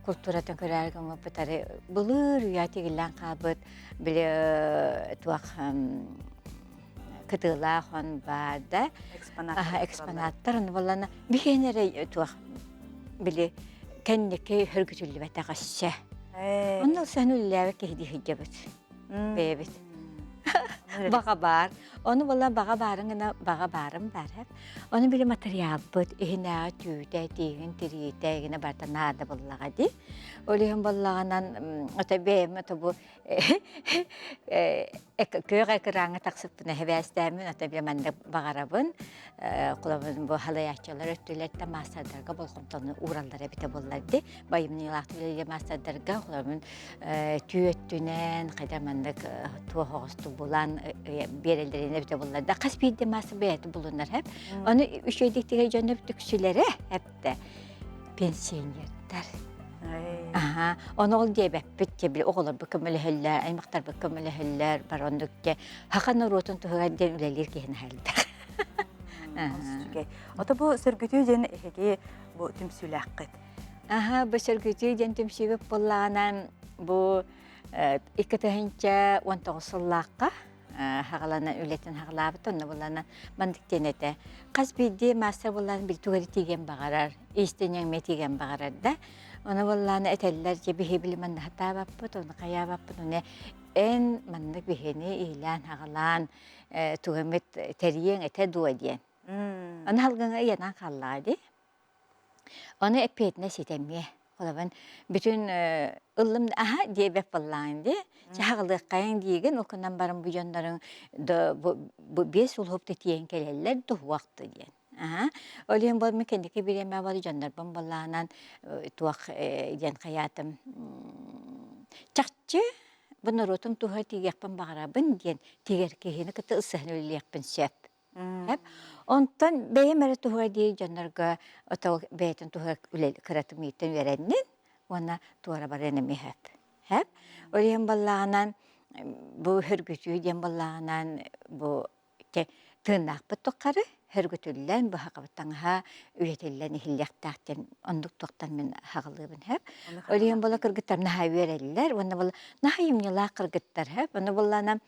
культуратын көрөөр гыммыппытары былыр үйэ тигиллэн хаалбыт били туох кытыылаах он баар да экспонаттар ону буоллана биһиэн эрэ туох били кэнники хөргүтүллүбэтэх өссө онно ылсан үллээбит киһи дии сылдьабыт бэйэбит баҕа баар ону буолла баҕа баарын гына баҕа баарым баар ону били матырыйаалбыт иһинээҕи түүтэ тииһин тириитэ гына барыта наада буоллаҕа дии ол иһин буоллаҕынан ото бэйэм ото бу Күөх экраҥҥа тахсыппына эһэбээстээммин ата бile маннык баҕарабын холобур бу халайааччылар өттүлэриттэн маастардарга болҕомтону уураллар эбитэ буоллар дии байымньылаах үлэлиир маастардарга холобур түү өттүнэн хайда маннык туох оҕустук булан биэрэллэрин эбитэ буоллар да хас биирдии маастар бэйэтэ булунар хэп ону үчүгэйдик тигэ дьоно түксүлэрэ эптэ пенсионердар Аха, ону ол диэбэппит дьэ били оҕолорбут көмөлөһөллөр, аймахтарбыт көмөлөһөллөр, бар оннук дьэ саха норуотун туһугар диэн үлэлиир киһи наһаа элбэх. Үчүгэй. Ото бу сөргүтүү диэн эһиги бу түмсүүлээххит. Аха, бу сөргүтүү диэн түмсүүбүт буоллаҕына бу 2019 сыллаахха хаҕалана үлэтин хаҕалаабыт онно булана маннык диэн этэ хас биирдии маастар буллаан бил тугу эрэ тиийэн баҕарар иистэнньэҥмэ тиийэн баҕарар да ону буллаана этэллэр дьэ биһи били манна сатаабаппыт ону хайаабаппыт ону эн маннык биһини иилээн хаҕалаан тугу эмит тэрийиэҥ этэ дуо диэн ону халгыҥа ыйанан хааллаҕа дии Ону эппиэтинэс ситэмиэ. Холобун бүтүн ыллым аһа диэбэт буоллаҕыҥ дии. Чаҕылыаххайыҥ диигин, ол гынан баран бу дьонноруҥ бу биэс улуһупта тиийэн кэлэллэр дуһуохта диэн. Аһа. Ол иһин буол мин кэнники бириэмэ буол дьоннорбун буоллаҕынан туох диэн хайаатым чахчы бу норуотум туһа тиийиэхпин баҕарабын диэн тигэр киһини кытта ылсыһан үлэлиэхпин сөп. Онтон бэйэм эрэ туһугар дии дьоннорго ото бэйэтин туһугар үлэ кыратым ииттэн үөрэннин уонна туора барыан эмиэ сөп. Сөп. Ол иһин буоллаҕынан бу хөргүтүү диэн буоллаҕынан бу тыыннаахпыт тухары хөргүтүллэн быһаҕабыт таҥаһа үйэтиллэн иһиллиэхтээх диэн оннук туохтан мин хаҕылыыбын сөп. Ол иһин буола кыргыттар наһаа үөрэллэр уонна буола наһаа айымньылаах кыргыттар сөп. Ону буоллаҕына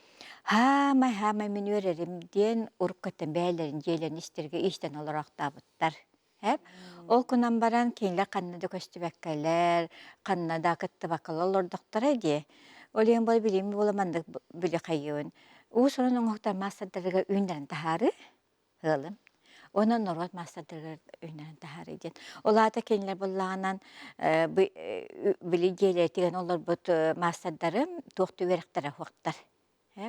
Хаамай, хаамай мин үөрэрим диэн уруккуттан бэйэлэрин дьиэлэрин истэргэ иистэн олороохтообуттар. Эп ол гынан баран кинилэр ханна да көстүбэккэлэр, ханна да кыттыбаккалар олордохторо дии. Ол иһин буола билиим буола маннык били хайыыбын. Уус-уран оҥоһуктар маастардарыгар үүннэрэн таһаарыы. Ыалым. Уонна норуот маастардарыгар үүннэрэн таһаарыы диэн. Ол аата кинилэр буоллаҕынан били дьиэлэригэр олорбут маастардарым туох да үөрэхтэрэ суохтар.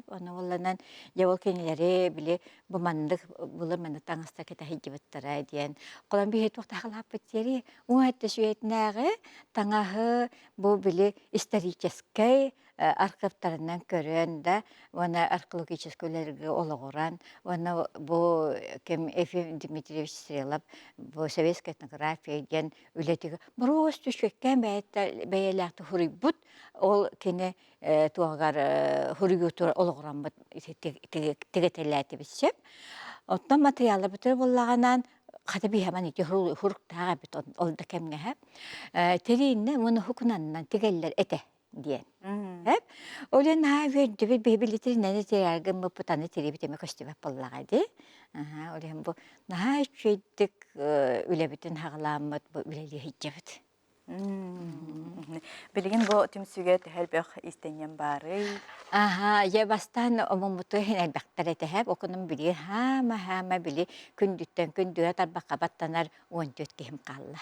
Ону буолланан дьэ ол кинилэри били бу маннык былыр маннык таҥаста кэтэ сылдьыбыттара диэн. Холон биһи туох таһалааппыт диэри уҥа өттө сүөтүнээҕи таҥаһы бу били историческай архыыптарынан көрөн да уонна археологическай үлэлэргэ олоҕуран уонна бу ким Ефим Дмитриевич Стрелов бу советская этнография диэн үлэтигэр боруос түшүөккээн бэйэлээхтик суруйбут ол кини туоҕар суруйуутугар олоҕураммыт тигэтэлээтибит сөп. Оттон матырыйаалларбытыгар буоллаҕынан хата биһэмэн ити хуруктаах эбит ол да кэмҥэ тирииннэ уонна хукунаннан тигэллэр этэ диэн. Эп ол иһин наһаа үөрдүбүт биһи билитиринэн тирэҕэр гыммыппыт аны тирибит эмэ көстүбэт буоллаҕа дии. Аһаа ол иһин бу наһаа үчүгэйдик үлэбитин хаҕылааммыт бу үлэлии сылдьабыт. Билигин бу түмсүүгэ төһө элбэх иистэнньэн баарый? Аһаа, я бастаан омуммуту иһин элбэхтэр этэһэп, окунум били хаама-хаама били күндүттэн күндүгэ тарбахха баттанар 14 киһим хаалла.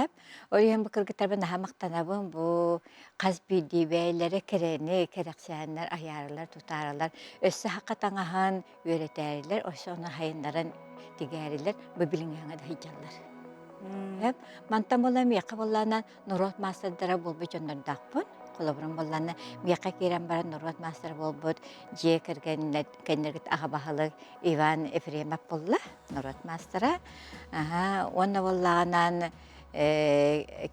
Эп, ол иһин бу кыргыттарбын наһаа махтанабын бу хас биирдии бэйэлэрэ кэрэни кэрэхсээннэр айаарылар, тутаарылар, өссө саха таҥаһын үөрэтээрилэр, өссө ону хайыннаран тигээрилэр бу билиҥҥээҥҥэ да сылдьаллар. Эп, мантан буолла миэхэ буоллаана норуот маастардара буолбут дьоннордоохпун. Холобурум буоллаана миэхэ киирэн баран норуот маастара буолбут дьиэ кэргэннэр кэннэргит аҕа баһылык Иван Ефремов буолла, норуот маастара. Аха, уонна буоллаҕынан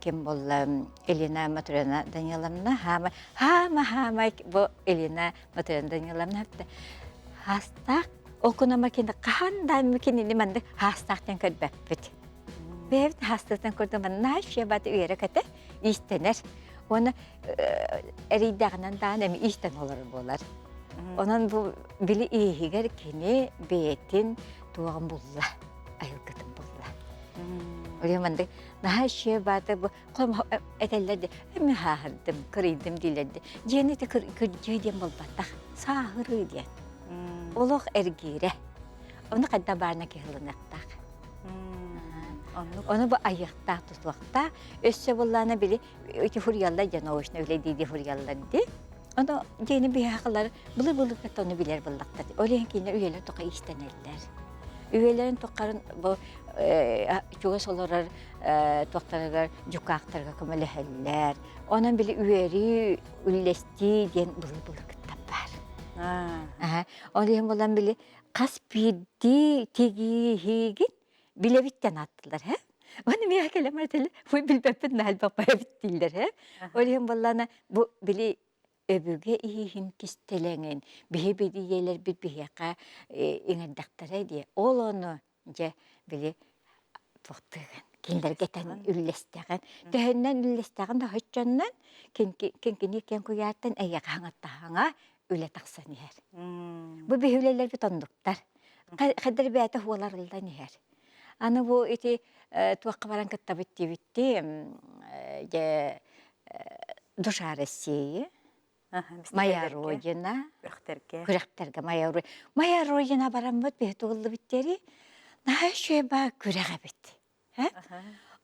ким буолла Елена Матрена Даниловна хаама хаама хаама бу Елена Матрена Даниловна хаастаах ол кунама кини хаһан да кинини маннык хаастаахтан көрбөппүт. Бэйэбит хаастыттан көрдüm манна бат үөрэ көтө иистэнэр. Уонна эрийдэҕинэн даҕаны эми иистэн олорор буолар. Онон бу били ииһигэр кини бэйэтин туоҕун булла, айылгытын булла. Оле маннык наһаа үчүгэй баата бу этэллэр де эми хааһырдым, кырыйдым дииллэр де. Дьиэни ити кырдьыы диэн буолбатах, сааһырыы диэн. Олох эргиирэ. Ону хайда баарына киһи ылыныахтаах. Ону бу айыахтаах, тутуохтаах. Өссө буллаана били ити хуруйаллар дьэ научно үлэ дии хуруйаллар дии. Ону дьиэни биһиэхэлэр былыр-былыргыттан ону билэр буоллахтар. Ол иһин кинилэр үйэлэр тухары иистэнэллэр. Үйэлэрин тухары бу чугас олорор туохтарыгар дьукаахтарга көмөлөһөллөр. Онон били үөрүү, үллэстии диэн былыр-былыргыттан баар. Ол иһин буолан били хас биирдии тигииһиигин билэбиттэн ааттылар һэ. Оны миэхэ кэлэн этэллэр, бу билбэппит наһаа элбэх эбит дииллэр һэ. Ол иһин буоллаана бу били өбүгэ иһиһин кистэлэҥин биһи ийэлэрбит биһиэхэ иҥэрдэхтэрэ дии. Ол ону дьэ били туохтыыгын кинилэргэ этэн үллэстэҕин. Төһөннөн үллэстэҕин да оччоннон кинкини киэн куйаартан эйиэхэ хаҥаттаһаҥа үлэ тахсан иһэр. Бу биһи үлэлэрбит оннуктар. Хайдар бэйэтэ хуоларыллан иһэр. Аны бу ити туохха баран кыттабыт диэбитти дьэ душа России Моя Родина күрэхтэргэ күрэхтэргэ Моя Моя Родина бараммыт биһи тугуллубут диэри наһаа үчүгэй баа күрэх эбит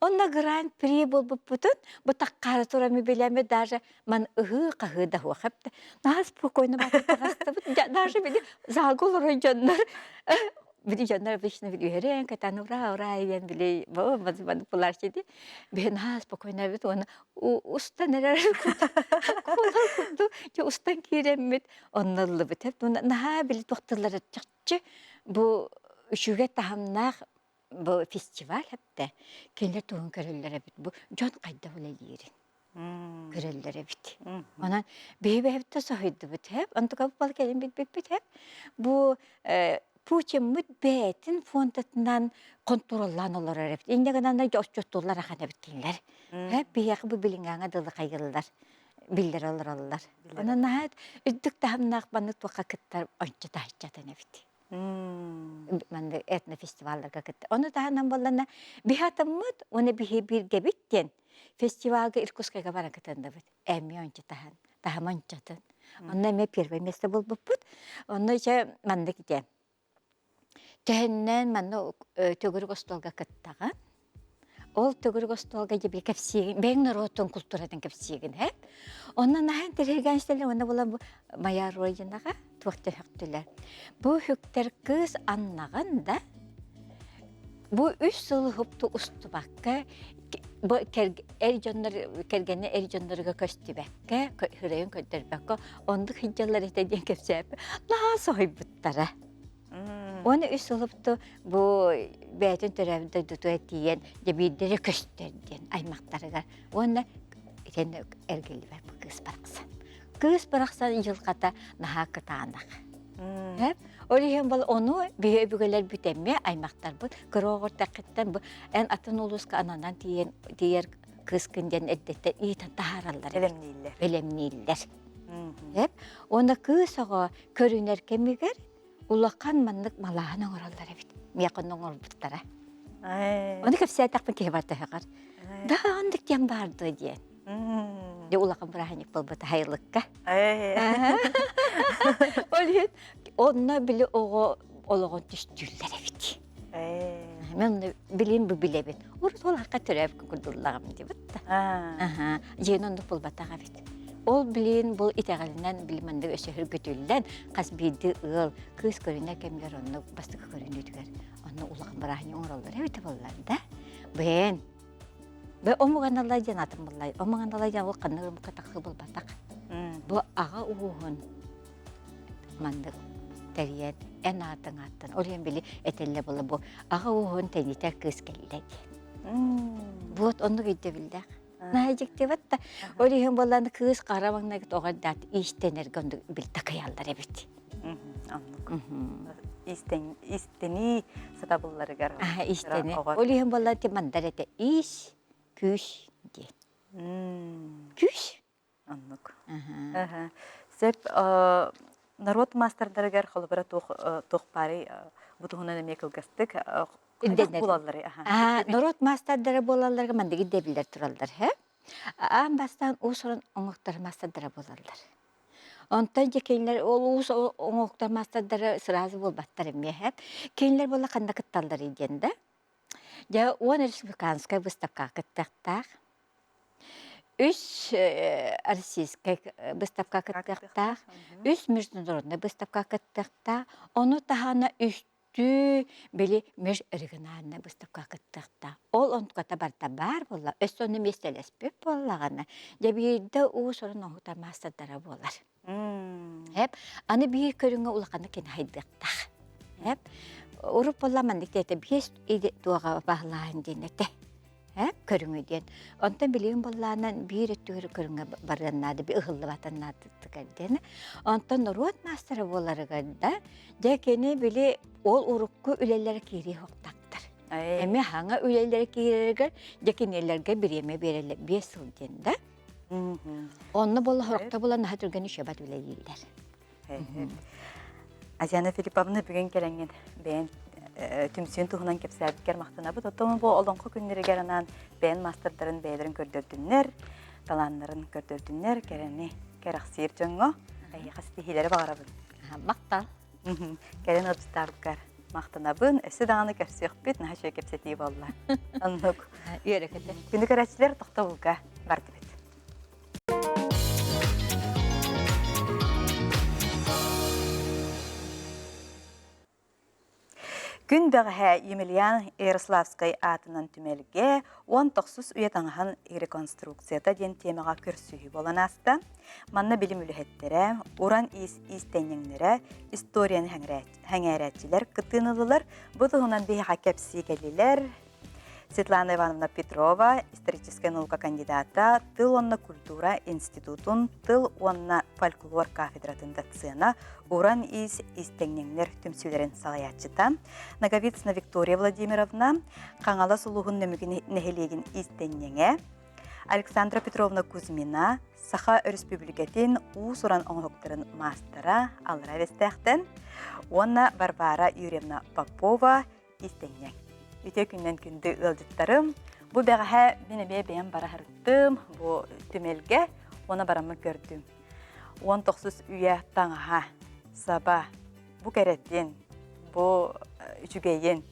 Онно гран-при буолбуппутун бу таккаары турами билэми даже ман ыһыы-хаһыы да суох эбит. Наһаа спокойно таҕыстыбыт. Даже били залга олорор дьоннор били дьоннор обычно били үөрэн кэтэн ура ура диэн били булар дии. Биһи наһаа спокойно эбит уонна устан эрэр кулар курдук устан киирэммит онно ыллыбыт. Наһаа били туох тыллары чахчы. Бу үчүгэй таһымнаах бу фестиваль эптэ кинилэр туһун көрөллөр эбит. Бу дьон хайдах үлэлиирин көрөллөр эбит. Онон биһи бэйэбит соһуйдубут хэп, онтукабыт бал кэлин билбиппит хэп. Бу Путиммыт бэйэтин фондатынан хонтуруоллаан олорор эбит. Инньэ гынан отчуоттууллар ахан эбит кинилэр. Хэп биһиэхэ бу билиҥҥээҥҥэ дылы хайыллар биллэр олороллор. Онон наһаа үрдүк таһымнаах маннык туохха кыттар ончу таһыччатан эбит. Маннык этнофестивалларга кытта. Ону таһынан буоллана биһи атыммыт уонна биһи бииргэбит диэн фестивалга Иркутскайга баран кытынныбыт. Эмиэ ончу таһан, таһым ончотун. Онно эмиэ первое место булбуппут. Онно ичэ маннык ите. Төһөннөн манна төгүрүк остуолга кыттаҕын. Ол төгүрүк остуолга дьэ кэпсиигин, бэйэҥ норуотун култууратын кэпсиигин, һэ? Онно наһаа интэриэһиргээн истэллэр уонна була бу моя родинаҕа туох төһөхтүлэр. Бу үһүктэр кыыс аннаҕын да бу үс сыл уһукту устубакка бу эр дьоннор кэргэнэ эр дьонноруга көстүбэккэ, хырайын көрдөрбөккө оннук сылдьаллар этэ диэн кэпсээппит. Наһаа соһуйбуттара. Уонна үс сылыпту бу бэйэтин төрөөбүт дойдутугар тиийэн дьэ биирдэрэ көстөр диэн аймахтарыгар уонна итиннэ эргиллибэт бу кыыс барахсан. Кыыс барахсан дьылҕата наһаа кытаанах. Ол иһин бол ону биһи өбүгэлэр бүтэммэ аймахтарбыт кыра оҕор тэххиттэн бу эн атын улууска ананан тиийэн тиийэр кыыскын диэн эрдэттэн иитэн таһаараллар. Бэлэмнииллэр. Бэлэмнииллэр. Уонна кыыс оҕо көрүнэр кэмигэр улахан маннык малааһын оҥороллор эбит. Миэхэ онно оҥорбуттара. Ону кэпсээтэхпин киһи барыта ыһыҕар. Да оннук диэн баар дуо диэн. Дьэ улахан бырааһынньык буолбута сайылыкка. Ол иһин онно били оҕо олоҕун түстүүллэр эбит. Мен онно билин бу билэбин. Урут ол хакка төрөөбүт курдуллаҕым дибит да. Аха. Дьиэн оннук булбатах эбит. Ол билин бу итэҕэлинэн били маннык өссө хөргүтүллэн хас биирдии ыал кыыс көрүнэр кэмигэр онно бастакы көрүнүүтүгэр онно улахан бырааһынньык оҥороллор эбитэ буоллар да. Бэйэн Бе омуганалла диэн атын буллай. Омуганалла диэн ол ханнык омукка тахсы булбатах. Бу аҕа ууһун маннык тэрийэн эн аатыҥ ааттан. Ол иһин били этэллэ була бу аҕа ууһун тэнитэр кыыс кэллэ диэн. Вот оннук өйдөбүллээх. Наһаа дьиктибэт да. Ол иһин буоллан кыыс хара маҥнайгы тоҕо даат иистэнэргэ оннук бил такайаллар эбит. Оннук. Истэнии сатабылларыгар. Истэни. Ол иһин буоллан ти мандар этэ иис, күүс диэн. Күүс Оннук. Сөп норуот маастардарыгар холобура туох туох баарый бу туһунан эмиэ кылгастык буолалларый Норуот маастардара буолалларга маннык ирдэбиллэр тураллар һэ. Аан бастаан уус-уран оҥоһуктар маастардара буолаллар. Онтон дьэ кинилэр ол уус оҥоһуктар маастардара сразу буолбаттар эмиэ һэ. Кинилэр буола ханна кытталларый диэн да. Дьэ уон республиканскай выставкаҕа кыттыахтаах. Үс российскай выставка кыттыахтаах, үс международнай выставка кыттыахтаах, ону таһынан үстүү били межрегиональнай выставка кыттыахтаах. Ол онтуката барыта баар буолла, өссө ону миэстэлэспит буоллаҕына, дьэ биирдэ уус-уран оҥоһуктар маастардара буолар. Эп, аны биир көрүҥҥэ улаханнык кини хайдыахтаах. Эп, урут буолла маннык диэтэ биэс туоҕа баһылааһын диэн этэ. Эп, көрүҥү диэн. Онтон билигин буоллаанан биир өттүгэр көрүҥҥэ барыан наада, ыһыллыбатын наадатыгар диэн. Онтон норуот маастара буоларыгар да, дьэ кини били ол урукку үлэлэрэ киирии хуохтаахтар. Эмиэ хаҥа үлэлэрэ киирэригэр дьэ кинилэргэ бириэмэ биэрэллэр биэс сыл диэн да. Онно буолла хорохто буолан наһаа түргэн үчүгэйбат үлэлииллэр. Азиана Филипповна бүгүн кэлэҥҥин бэйэн түмсүүн туһунан кэпсээбиккэр махтанабыт. Оттон бу олоҥхо күннэригэр анаан бэйэн маастардарын бэйэлэрин көрдөрдүннэр, талааннарын көрдөрдүннэр, кэрэни кэрэхсиир дьоҥҥо эһиэхэ ситиһиилэри баҕарабын. Махтал. Кэлэн ыалдьыттаабыккар махтанабын. Өссө даҕаны көрсүөхпүт, наһаа үчүгэй кэпсэтии буолла. Оннук. Үөрэ-көтө. Күнү көрөөччүлэр тохтобулга бардыбыт. Күн бэҕэһээ Емельян Ярославскай аатынан түмэлгэ 19 үйэ таҥаһын реконструкцията диэн темаҕа көрсүһүү буолан ааста. Манна билим үлэһиттэрэ, уран иис иистэнньэҥнэрэ, историяны сэҥээрээччилэр кыттыыны ыллылар. Бу туһунан биһиэхэ кэпсии кэллилэр. Светлана Ивановна Петрова, историческай наука кандидата, тыл уонна культура институтун тыл уонна фольклор кафедратын доцена, Уран иис иистэҥньэҥнэр түмсүүлэрин салайааччыта, Ноговицына Виктория Владимировна, Хаҥалас улууһун Нөмүгү нэһилиэгин иистэнньэҥэ, Александра Петровна Кузьмина, Саха Өрөспүүбүлүкэтин уус-уран оҥоһуктарын маастара Аллара Бэстээхтэн уонна Варвара Юрьевна Попова, истэнньэҥ. Үтүө күннэн күндү ыалдьыттарым. Бу бэҕэһээ мин эмиэ бэйэм бара сырыттым бу түмэлгэ уонна бараммын көрдүм. 19 үйэ таҥаһа, саба, бу кэрэтин, бу үчүгэйин.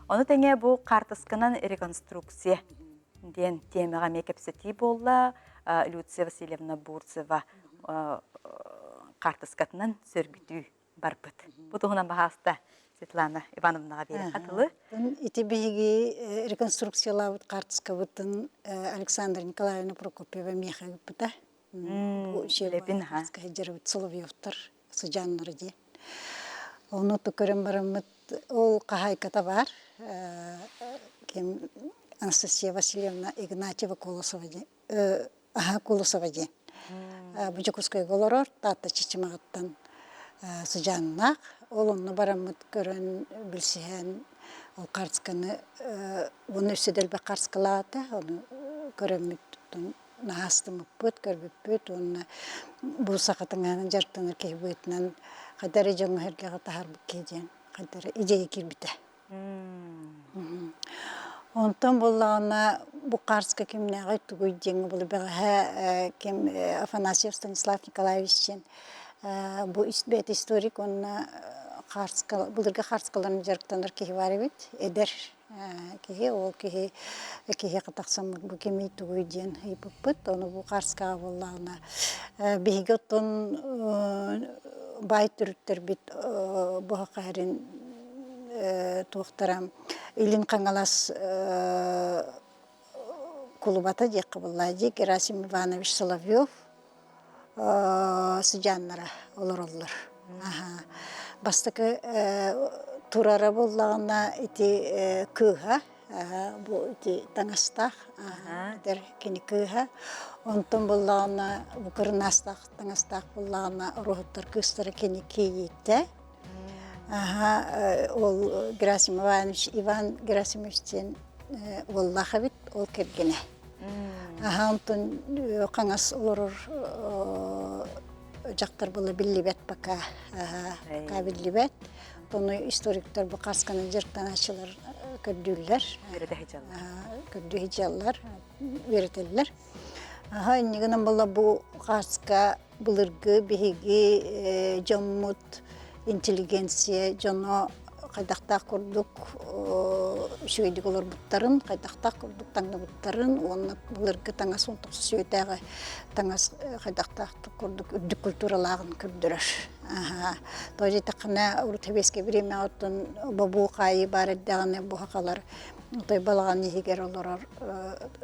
Ону тэҥэ бу хаартысканан реконструкция диэн тиэмэҕэ эмиэ кэпсэтии буолла. Люция Васильевна Бурцева хаартыскатынан сөргүтүү барбыт. Бу туһунан баһааста Светлана Ивановнаҕа биэриэххэ тылы. Ити биһиги реконструкциялаабыт хаартыскабытын Александра Николаевна Прокопьева миэхэ ыыппыта. Бу сылдьарбыт Соловьевтар сыдьааннара диэн. Ону көрөн бараммыт ол хаһаайката баар ким Анастасия Васильевна Игнатьева Колосова диэн Аһа Кулусова диэн. Бу Дьокуускайга олорор, Таатта Чычымаҕыттан сыдьааннаах. Ол онно бараммыт көрөн, билсиһэн, ол хаартысканы уонна өссө да элбэх хаартыскалаата. Ону көрөммүт наһаа астыммыппыт, көрбүппүт уонна бу саха таҥаһынан дьарыктанар киһи быһыытынан хайда эрэ дьоҥҥо-сэргэҕэ таһаарбыт киһи диэн хайда эрэ идея киирбитэ. Онтон буоллаҕына бу Карска кимнээҕий тугуй диэҥҥэ буолу бэҕэһээ ким Афанасьев Станислав Николаевич диэн бу бэйэтэ историк уонна Карска былыргы Карскаларын дьарыктанар киһи баар эбит эдэр киһи ол киһи киһиэхэ тахсаммыт бу кимий тугуй диэн ыйыппыппыт ону бу Карскаҕа буоллаҕына биһиги оттон баай төрүттэрбит бу саха туохтара Илин Хаҥалас кулубата диэххэ буоллаа дии Герасим Иванович Соловьев сыдьааннара олороллор. Бастакы турара буоллаҕына ити кыыһа бу ити таҥастаах эдэр кини кыыһа онтон буоллаҕына бу кырынаастаах таҥастаах буоллаҕына уруһуттар кыыстара кини кийиитэ Аха, ол Герасим Иванович, Иван Герасимович диэн уоллаах эбит, ол кэргэнэ. Аха, онтон хаҥас олорор дьахтар була биллибэт пока, пока биллибэт. Ону историктар бу хасканы дьарыктанааччылар көрдүүллэр. Көрдүү сылдьаллар, үөрэтэллэр. Аха, инньэ гынан буолла бу хааска былыргы биһиги дьоммут интеллигенция дьоно хайдахтаах курдук үчүгэйдик олорбуттарын, хайдахтаах курдук таҥныбыттарын уонна былыргы таҥас 19 үйэтээҕи таҥас хайдахтаах курдук үрдүк культуралааҕын көрдөрөр. Тоҕо диэтэххинэ, урут сэбиэскэй бириэмэҕэ оттон бобуу хаайыы баар эрдэҕинэ бу сахалар Отой балаҕан иһигэр олорор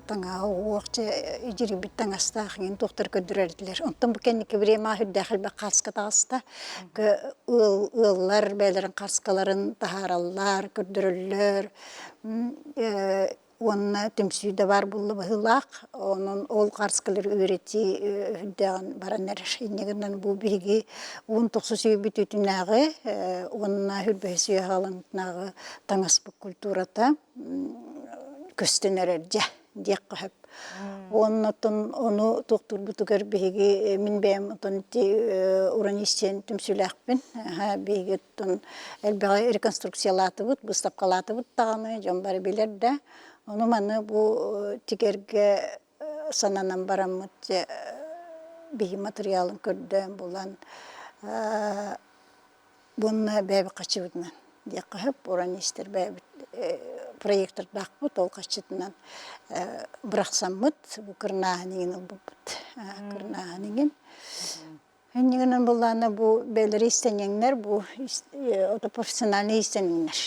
таҥаһа уох дьэ идьирийбит таҥастаах иҥин туохтар көрдөрөр этилэр. Онтон бу кэнники бириэмэҕэ сүрдээх элбэх хааска таҕыста. Ыал ыаллар бэйэлэрин хааскаларын таһаараллар, көрдөрөллөр. Уонна түмсүү да баар буолла быһыылаах. Онон ол хааскалары үөрэтии үрдээҕин баран эрэр. Инньэ гынан бу биһиги 19 үйэ бүтүүтүнээҕи уонна хүрбэһис үйэ хаалантынааҕы таҥаспыт культурата көстөн эрэр дьэ диэххэ сөп. Уонна оттон ону туохтуурбутугар биһиги мин бэйэм оттон ити уранист диэн түмсүүлээхпин. Биһиги оттон элбэҕи реконструкциялаатыбыт, быыстапкалаатыбыт даҕаны, дьон бары билэр да. Ону маны бу тигэргэ сананан бараммыт дьэ биһи матырыйаалын көрдөөн булан Уонна бэйэбит хаччыбытынан диэххэ сөп, ураниистар бэйэбит проектордаахпыт, ол хаччытынан бырахсаммыт, бу кырнааһын иҥин ылбыппыт. Кырнааһын иҥин. Иннигинэн буллаана бу бэйэлэри истэнньэҥнэр, бу ото профессиональный истэнньэҥнэр.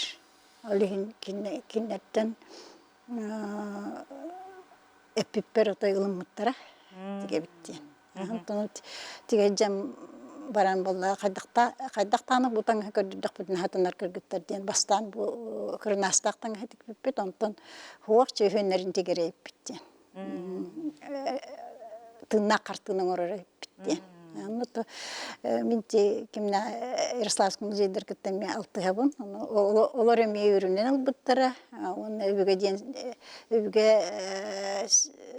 Ол иһин кинилэртэн эппиппэр отой ылыммыттара тигэбит диэн. Онтон тигэдьэм баран буолла хайдахтааны бу таҥаһы көрдөрдөхпүтүнэ хатанар кыргыттар диэн бастаан бу кырынаастаах таҥаһы тикпиппит онтон хуох чөһүөннэрин тигэрээппит диэн тыыннаах хартыына оҥорор эбиппит диэн. Онно мин кимнэ Ярославскай музейдар кытта эмиэ алтыһабын. Олор эмиэ үрүнэн ылбыттара. Уонна өбүгэ диэн өбүгэ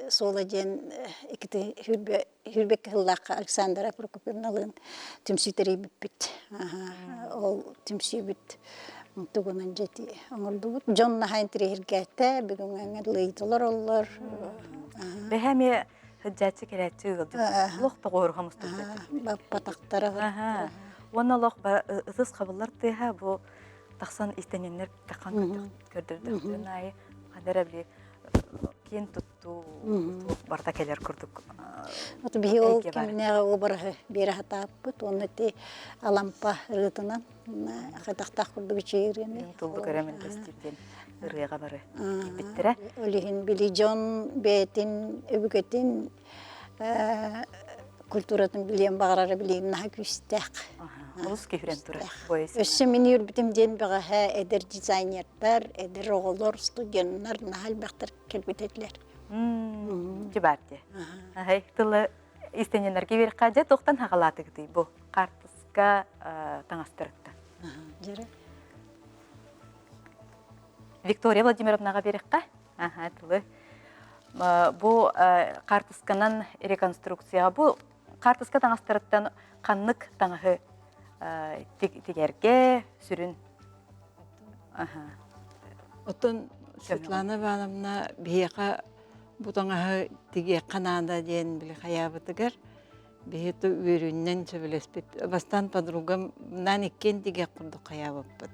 суола диэн иккити сүүрбэккэ сыллаахха Александра Прокопьевналыын түмсүү тэрийбиппит. Ол түмсүүбүт тугунан дьэти оҥордубут. Дьон наһаа интириэһиргээтэ, бүгүҥҥэ лыйдылар оллор. Бэһэ эмиэ сылдьааччы кэлээччи ыалдьыт. Олох тоҕуоруха мустубут. Баппатахтара. Уонна олох ытыс хабыллар тыаһа бу тахсан истэниннэр тахан көрдөрдөхтөрүн аайы ханна эрэ били киэн туттуу барыта кэлэр курдук Вот биһи ол кэмнээҕи обраһы биэрэ сатааппыт уонна ити Алампа ырыатынан хайдахтаах курдук үчүгэй ырыаны туллук өрө мэлгэстиир диэн ырыаҕа бары киирбиттэрэ. Ол иһин били дьон бэйэтин өбүгэтин культуратын билиэн баҕарара билигин наһаа күүстээх. Олус киһирэн турар. Өссө мин үөрбүтүм диэн бэҕэһээ эдэр дизайнердар, эдэр оҕолор, студеннар наһаа элбэхтэр кэлбит этилэр. Дьыбаар дии. Аһай тылы истэнньэннэргэ биэрэххэ дьэ туохтан хаҕалаатыгытый бу хаартыска таҥастарыттан. Дьэрэ. Виктория Владимировнаҕа биэрэххэ. Аха тылы. Бу хаартысканан реконструкцияҕа бу хаартыска таҥастарыттан ханнык таҥаһы тигэргэ сүрүн Оттон Светлана Ивановна биһиэхэ бу таҥаһы тигиэххэ наада диэн били хайаабытыгар биһи үөрүүннэн сөбүлэспит. Бастаан подругам наан иккиэн тигиэх курдук хайаабыппыт.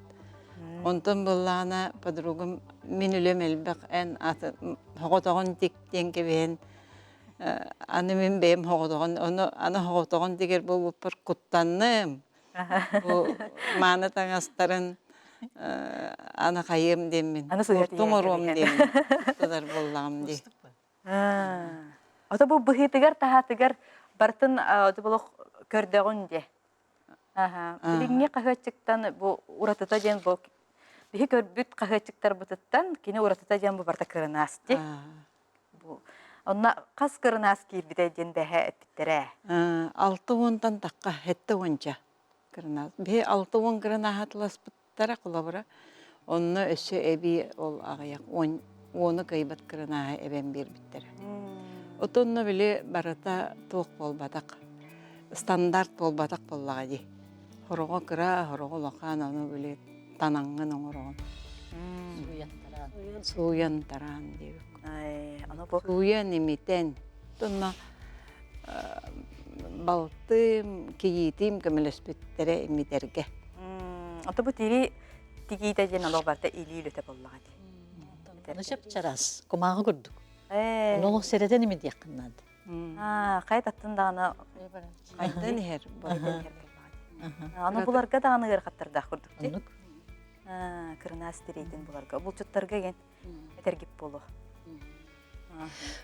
Онтон буоллаҕына подругам мин үлэм элбэх эн хоҕотоҕун тик диэн кэбиһэн аны мин бэйэм хоҕотоҕун ону аны хоҕотоҕун тигэр буолбуппар куттанным. Бу мааны таҥастарын аны хайыам диэммин, куртум оруом диэммин тутар буоллаҕым дии. Ото бу быһыытыгар таһаатыгар барытын олох көрдөҕүн дии. Билиҥҥи хаһыаччыктан бу уратыта диэн бу биһи көрбүт хаһыаччыктарбытыттан кини уратыта диэн бу барыта кырынаас дии. Бу онно хас кырынаас киирбитэ диэн бэһэ эппиттэрэ. 60-тан тахха сэттэ уонча кырынаас. Биһи 60 кырынааһы атыласпыттара холобура. Онно өссө эбии ол аҕыйах уону кыайбат кырынааһы эбэн биэрбиттэрэ. Отонно били барыта туох буолбатах, стандарт буолбатах буоллаҕа дии. Хороҕо кыра, хороҕо улахан, ону били танаҥҥын оҥороҕун. Сууйан тараан диэбит. Сууйан имитэн. Онно балтым, кийиитим көмөлөспүттэрэ имитэргэ. Ото бу тири тигиитэ диэн олох барыта илии үлэтэ буоллаҕа дии. Ону чап-чараас, кумааҕы курдук. Ону олох сэрэтэн имитиэххин наада. Хайа таттын даҕаны Хайдан иһэр. Аны буларга даҕаны ыарахаттардаах курдук дии. Кырынаас тириитин буларга. Булчуттарга ген этэргип буолуо.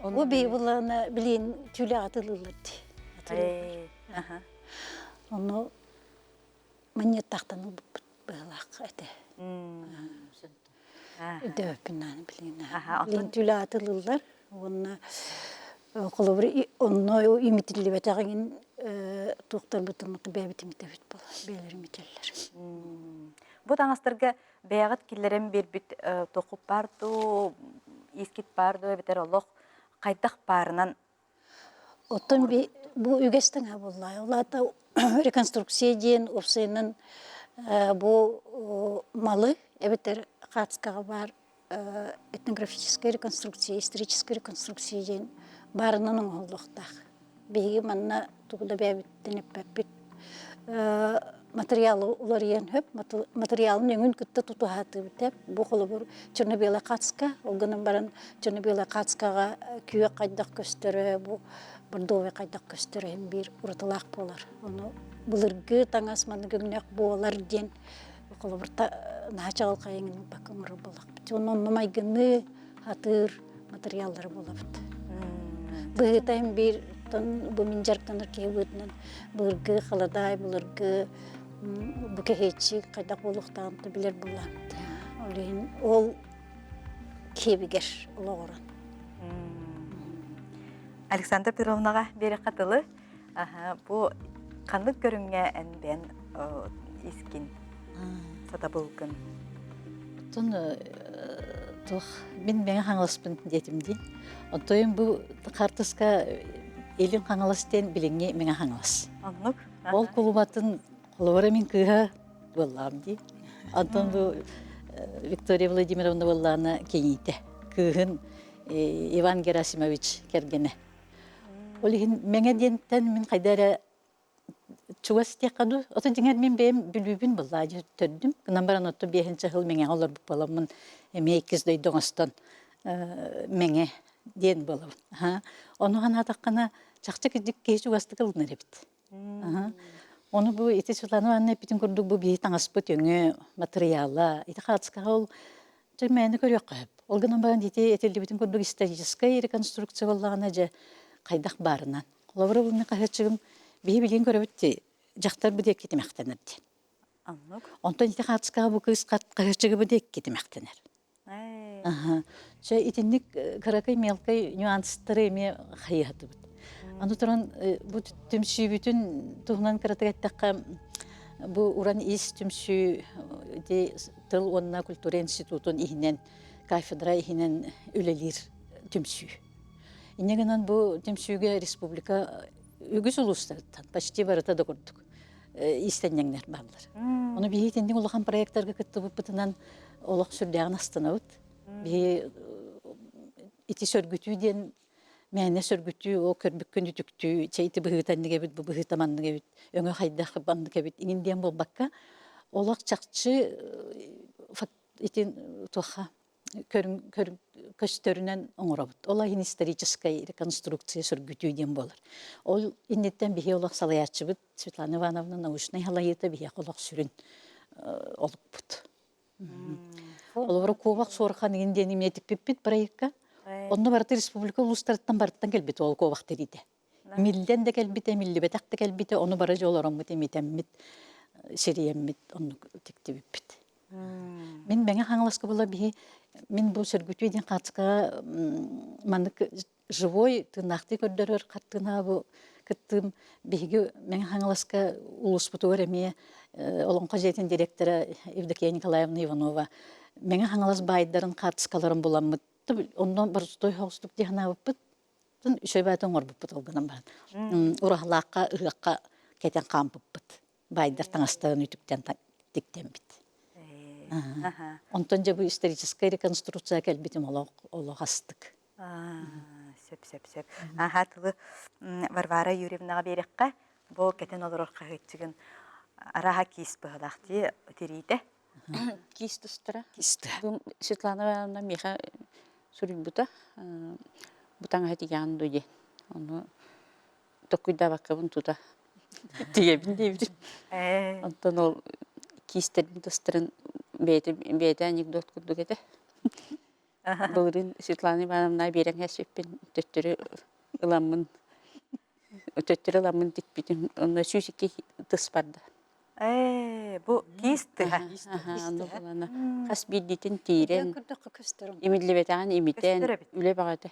Бу би булана билин түүлэ атылылар дии. Ону манньыттахтан ылбыппыт быһылаах этэ. Өйдөөбүппүн нааны билигин. Билин түүлэ атылыллар уонна холобур онно имитиллибэтэҕин туохтарбытын бэйэбит имитэбит буолар, бэйэлэр имитэллэр. Бу таҥастарга бэйэҕит киллэрэн биэрбит туоххут баар дуу, иискит баар дуу эбэтэр олох хайдах баарынан Оттон бу үгэс таҥаһа буолла. Ол аата реконструкция диэн уопсайынан бу малы эбэтэр хаацкаҕа баар этнографическая реконструкция, историческая реконструкция диэн баарынан оҥоһуллуохтаах. Биһиги манна тугу да бэйэбиттэн эппэппит. Материалы уларыйан сөп, материалын өҥүн кытта тутуһаатыбыт Бу холобур черно-белая хацка, ол гынан баран черно-белая хацкаҕа күөх хайдах көстөрө, бу бордовый хайдах көстөрө иһин биир уратылаах буолар. Ону былыргы таҥас маннык өҥнөөх буолар диэн. Холобур, наһаа чаҕылхай эҥин ылбакка оҥорор буоллахпыт. Онно онно майгынныы хатыыр матырыйааллары булабыт. Быһыыта иһин биир бу мин дьарыктанар киһи быһыытынан былыргы халадаай, былыргы бу кэһиэччи хайдах буолуохтааҕын да билэр буоллаҕым. Ол иһин ол киэбигэр олоҕуран. Александра Петровнаҕа биэрэххэ тылы. Бу ханнык көрүҥҥэ эн бэйэн искин, сатабылгын? Оттон туох мин Мэҥэ Хаҥаласпын диэтим дии. Оттон бу хаартыска Илин Хаҥалас диэн билиҥҥи Мэҥэ Хаҥалас. Оннук. Ол кулубатын холобура мин кыыһа буоллаҕым дии. Онтон бу Виктория Владимировна буоллаҕына кийиитэ. Кыыһын Иван Герасимович кэргэнэ. Ол иһин Мэҥэ диэнтэн мин хайда эрэ чугас диэххэ дуу, ото дьиҥэр мин бэйэм Бүлүүбүн быллаа төрдүм. Гынан баран отто биэһинчэ сыл Мэҥэҕэ олорбут буоламмын эмиэ иккис дойду оҥостон Мэҥэ диэн буолабын. Ону санаатаххына, чахчы кырдьык киһи чугастык ылынар эбит. Ону бу ити Светлана Ивановна эппитин курдук бу биһи таҥаспыт өҥө, матырыйаала, ити хаацкаҕа ол дьэ мээнэ көрүөххэ сөп. Ол гынан баран ити этиллибитин курдук историческай реконструкция буоллаҕына дьэ хайдах баарынан. Холобура бу мин хаһыатчыгым биһи билигин көрөбүт дии дьахтар бу диэки тимэхтэнэр диэн. Оннук. Онтон ити хаацкаҕа бу кыыс хаһыатчыгы бу диэки тимэхтэнэр. Аха. Чэ, итинник кыракый мелкай нюанстары эмиэ хайыһатыбыт. Аны туран бу түмсүүбүтүн туһунан кыратык эттэххэ, бу Уран ис түмсүү ити тыл уонна культура институтун иһинэн, кафедра иһинэн үлэлиир түмсүү. Инньэ гынан бу түмсүүгэ республика үгүс улуустарыттан почти барыта да курдук иистэнньэҥнэр бааллар. Ону биһиги итинник улахан проектарга кыттыбыппытынан олох сүрдээҕин астынабыт. Биһи ити сөргүтүү диэн мээнэ сөргүтүү, ол көрбүккүн үтүктүү, чэ ити быһыыта инник эбит, бу быһыыта маннык эбит, өҥө хайдах маннык эбит иҥин диэн буолбакка, олох чахчы ити туохха көстөрүнэн оҥоробут. Ол иһин историческай реконструкция сөргүтүү диэн буолар. Ол инниттэн биһи олох салайааччыбыт Светлана Ивановна научнай салайыыта биһиэхэ олох сүрүн олукпут. Олору куобах суорхан иҥин диэн эмиэ тикпиппит проекка. Онно барыта республика улуустарыттан барыттан кэлбит ол куобах тириитэ. Миллэн да кэлбитэ, миллибэтэх да кэлбитэ, ону бары дьэ олороммут, имитэммит, сирийэммит, оннук тиктибиппит. Мин Мэҥэ Хаҥаласка була биһи мин бу сөргүтүү диэн хаацкаҕа маннык живой тыыннаахтыы көрдөрөр хартыына бу кыттыым биһиги Мэҥэ Хаҥаласка улууспутугар эмиэ Олоҥхо дьиэтин директора Евдокия Николаевна Иванова Мэҥэ Хаҥалас баайдарын хаартыскаларын буламмыт онно боростуой соҕустук дии санаабыппыт үчүгэй баайы оҥорбуппут ол гынан баран ураһалаахха ыһыахха кэтэн хаампыппыт баайдар таҥастарын үтүктэн тиктэммит онтон дьэ бу историческай реконструкция кэлбитим олох олох астык Сөп, сөп, сөп. Аха тылы Варвара Юрьевнаҕа биэриэххэ. Бу кэтэн олорор хаһыаччыгын арааһа киис быһалаах дии тириитэ. Киис тустара. Бу Светлана Ивановна миэхэ суруйбута. Бу таҥаһы тигэҕин дуо диэн. Ону токкуйдаабаккабын тута тигэбин диэбитим. Онтон ол киистэрин тустарын бэйэтэ бэйэтэ анекдот курдук этэ. Былырыын Светлана Ивановна биэрэн кэспиппин төттөрү ыламмын төттөрү ыламмын тикпитим. Онно 102 тыс барда. Ээ, бу киис тыһа. Онно булана хас биирдиитин тиирэн, имиллибэтэҕин имитэн, үлэ бөҕөтө.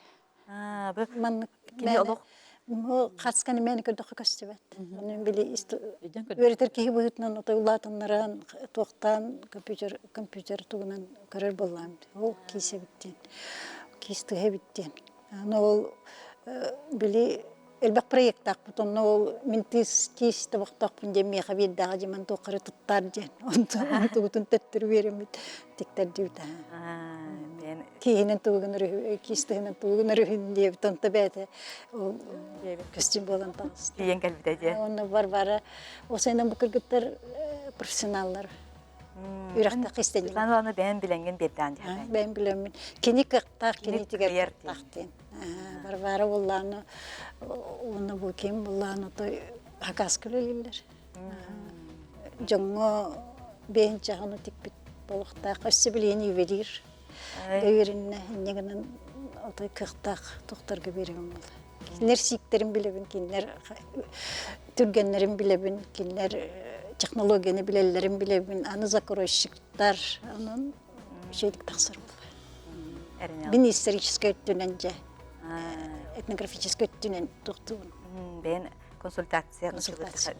Бу Маннык кини олох бу хасканы мээнэ көрдөххө көстүбэт. Ону били үөрэтэр киһи быһыытынан отой улаатыннаран туохтаан компьютер компьютер тугунан көрөр буоллаҕым. Ол киис эбит диэн. Киис тыһа эбит диэн. Аны ол били элбэх проектаахпыт онно ол мин тыыс киис тобохтоохпун диэн миэхэ биэрдэҕэ дьимэн туоххары туттаар диэн онтугутун төттөрү биэриммит тиктэрдибит кииһинэн тугун киис тыһынан тугун өрүһүн диэбит онто бэйэтэ ол көстүүм буолан таҕыста тиийэн кэлбитэ дии онно Варвара осайынан бу кыргыттар профессионаллар үрэхтэх истэнньэҥ Светлана Ивановна бэйэн билэҥҥин биэрдээн диһэбин бэйэм билэммин кини кыахтаах кинитигэр кыахтаах диэн Варвара буллааны уонна бу ким буллааны той хакаска үлэлииллэр дьоҥҥо. Бэйэн чаһыны тикпит болохтаах. Өссө билигин ювелир. Үөрэннэ инньэ гынан отой кыахтаах тохторго биэрэрим буолла. Кинилэр сииктэрин билэбин, кинилэр түргэннэрин билэбин, кинилэр технологияны билэллэрин билэбин, аны закройщиктар, онон үчүгэйдик тахсар буолла. Мин историческай өттүнэн дьэ, этнографическай өттүнэн тохтуубун. Бэйэн консультация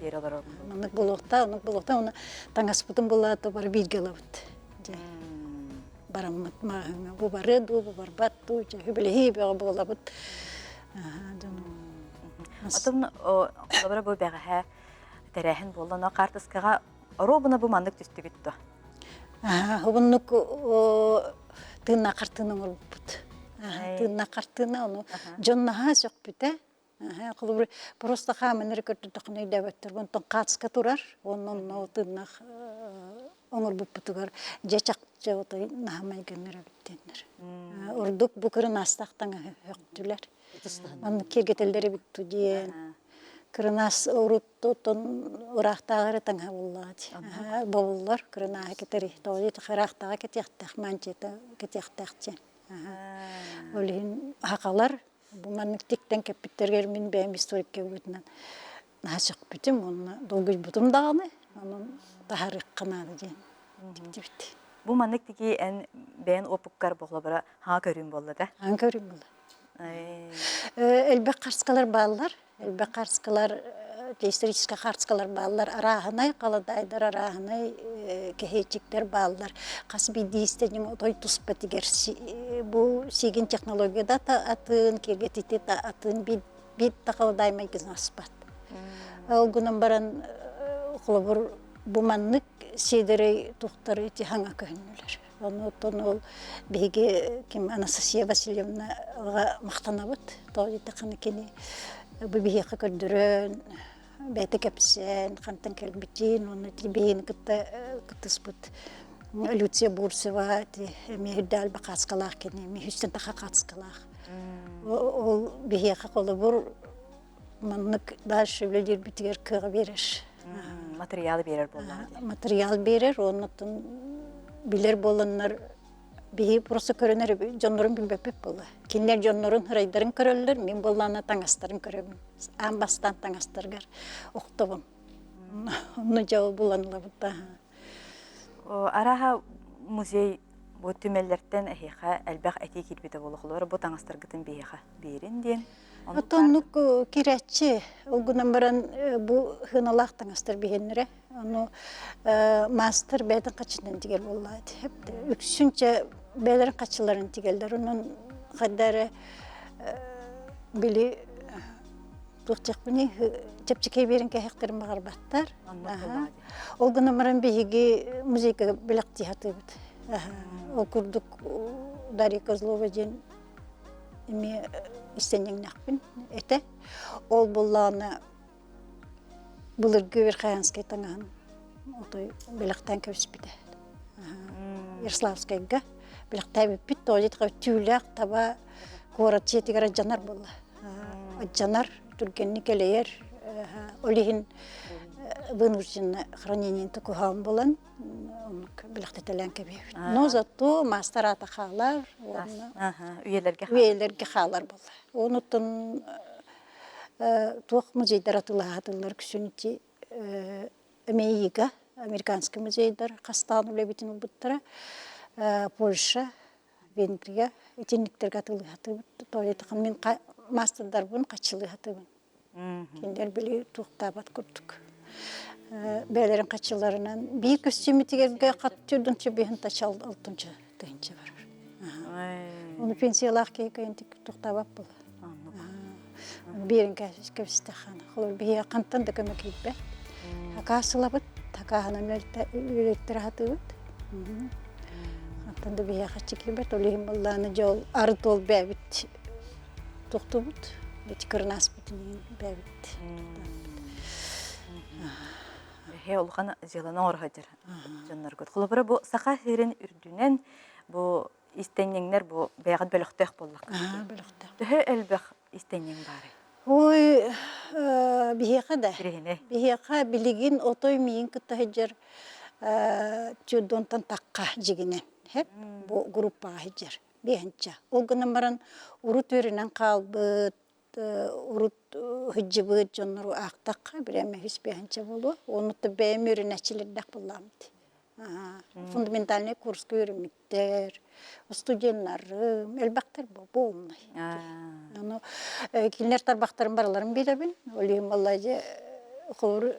биэрэ олоробун. Маннык буолуохтаах, оннук буолуохтаах, уонна таҥаспытын булаата бары бииргэ ылабыт. Дьэ. Бараммыт мааһыҥҥа бу барыа дуу, бу барбат дуу, дьэ үбүлэһии бөҕө буолабыт. Отон холобура бу бэҕэһээ тэрээһин буолла, но хаартыскаҕа оруобуна бу маннык түстүгүт дуо? Хобуннук тыыннаах хартыына оҥорбуппут. Тыыннаах хартыына ону дьон наһаа сөхпүтэ. Холобур, просто хааман эрэ көрдөрдөххүнэ өйдөөбөттөр. Онтон хаацка турар, уонна онно тыыннаах оҥорбуппутугар дьэ чахчы отой наһаа майгыннар эбит диэннэр. Ордук бу кырынаастаах таҥаһы өхтүлэр. Маннык киэргэтэллэр эбит ту диэн. Кырынаас урут оттон ыраахтааҕы эрэ таҥаһа буоллаҕа дии. Бобуллар кырынааһы кэтэри. Тоҕо диэтэх ыраахтааҕы кэтиэхтээх, мантията кэтиэхтээх диэн. Ол иһин сахалар Бу маннык тиктэн кэппиттэригэр мин бэйэм историкка быһыытынан наһаа сөхпүтүм уонна долгуйбутум даҕаны, онон таһаарыахха наада диэн тиктибит. Бу маннык тигии эн бэйэн опыккар буоллабара хаҥа көрүүм буолла да? Хаҥа көрүүм буолла. Элбэх харскалар бааллар. Элбэх харскалар, историческай харскалар бааллар. Арааһынай халадаайдар, арааһынай кэһиэччиктэр бааллар. Хас биирдии истэнньэҥ отой туспа тигэр. Бу сиигин технология да атын, киэргэтиитэ да атын, биир да халадаай майгын аспат. Ол гынан баран, холобур, бу маннык сиэдэрэй тухтар ити хаҥа көһүннүлэр. Онуоттан ол биһиги ким Анастасия Васильевнаҕа махтанабыт. Тоҕо диэтэххинэ кини бу биһиэхэ көрдөрөн, бэйэтэ кэпсээн, хантан кэлбитин уонна ити биһигини кытта кыттыспыт Люция Бурцева ити эмиэ үрдээх элбэх хааскалаах кини, эмиэ үстэн таха хааскалаах. Ол биһиэхэ холобур маннык дальше үлэлиирбитигэр кыаҕы биэрэр. Материалы биэрэр буоллаҕа. Материал биэрэр уоннаттан билэр буоланнар биһи просто көрөнөр дьоннорун билбэппит буолла. Кинилэр дьоннорун ырайдарын көрөллөр, мин буоллаана таҥастарын көрөбүн. Аан бастаан таҥастаргар охтобун. Онно дьэ булан ылабыт да. Араха музей бу түмэллэртэн эһиэхэ элбэх этии киирбитэ буолуохлар бу таҥастаргытын биһиэхэ биэрин диэн. Оттоннук киирээччи ол гынан баран бу сыаналаах таҥастар биһиэннэрэ. Ону маастар бэйэтин хаччынан тигэр буоллаҕа Үксүнчэ бэйэлэрин хаччыларын тигэллэр. Онон хайда эрэ били туох диэхпиний чэпчэки биэрин кэһэхтэрин баҕарбаттар. Ол гынан баран биһиги музейга бэлэхтии сатыыбыт. Ол курдук Дарья Козлова диэн эмиэ истэнньэҥнэхпин этэ. Ол буоллаҕына былыргы Верхоянскай таҥаһын отой бэлэхтээн кэбиспитэ. Ярославскайга бэлэхтээбиппит тоҕо диэтэххэ түүлээх таба куорат дьиэтигэр алдьанар буолла. Алдьанар, түргэнник элэйэр. Ол иһин вынужденно хранениены куһаҕан буолан оннук бэлэхтэтэлээн кэбиһэбит. Но зато маастар аата хаалар уонна үйэлэргэ үйэлэргэ хаалар буолла. Онуттан туох музейдар атылаһатыллар күсүн ити Эмиийига американский музейдар хастаан үлэбитин ылбыттара. Польша, Венгрия итинниктэргэ атылыһатыбыт. Тоҕо мин маастардарбын хаччылыһатыбын. Кинилэр били туохтаабат курдук. Бэйэлэрин хаччыларынан биир көстүүмүтигэргэ хат түрдүнчэ биһин тачал алтынча тыһынча барар. Оны пенсиялаах киһи кыйын туохтаабат була. Биэрин кэбистэххана. Холор биһиэхэ хантан да көмө киирбэт. Акаасылабыт, акааһынан үлэттэр аһатыыбыт. Хантан да биһиэхэ киирбэт. Ол иһин буоллаана дьэ ол арыт ол бэйэбит тохтубут. Ити кырынааспытын бэйэбит. Эһэ улахан дьыаланы оҥоро сылдьар дьонноргут. Холобура бу Саха сирин үрдүнэн бу истэнньэҥнэр бу бэйэҕит бөлөхтөөх буоллаххыт. Бөлөхтөөх. Төһө элбэх истэнньэҥ баарый? Ой, биһиэхэ да. Биһиэхэ билигин отой миин кытта сылдьар. Чудонтан тахха дьигинэн хэп бу группаҕа сылдьар биэһинчэ. Ол гынан баран урут үөрэнэн хаалбыт, урут сылдьыбыт дьоннору аахтахха бирээмэ үс биэһинчэ буолуо. Оннуттан бэйэм үөрэнээччилэрдээх буоллаҕым дии. Фундаментальнай курска үөрэммиттэр, студеннарым, элбэхтэр буолунай. Ону кинилэр тарбахтарын барыларын билэбин. Ол иһин буолла дьэ холобур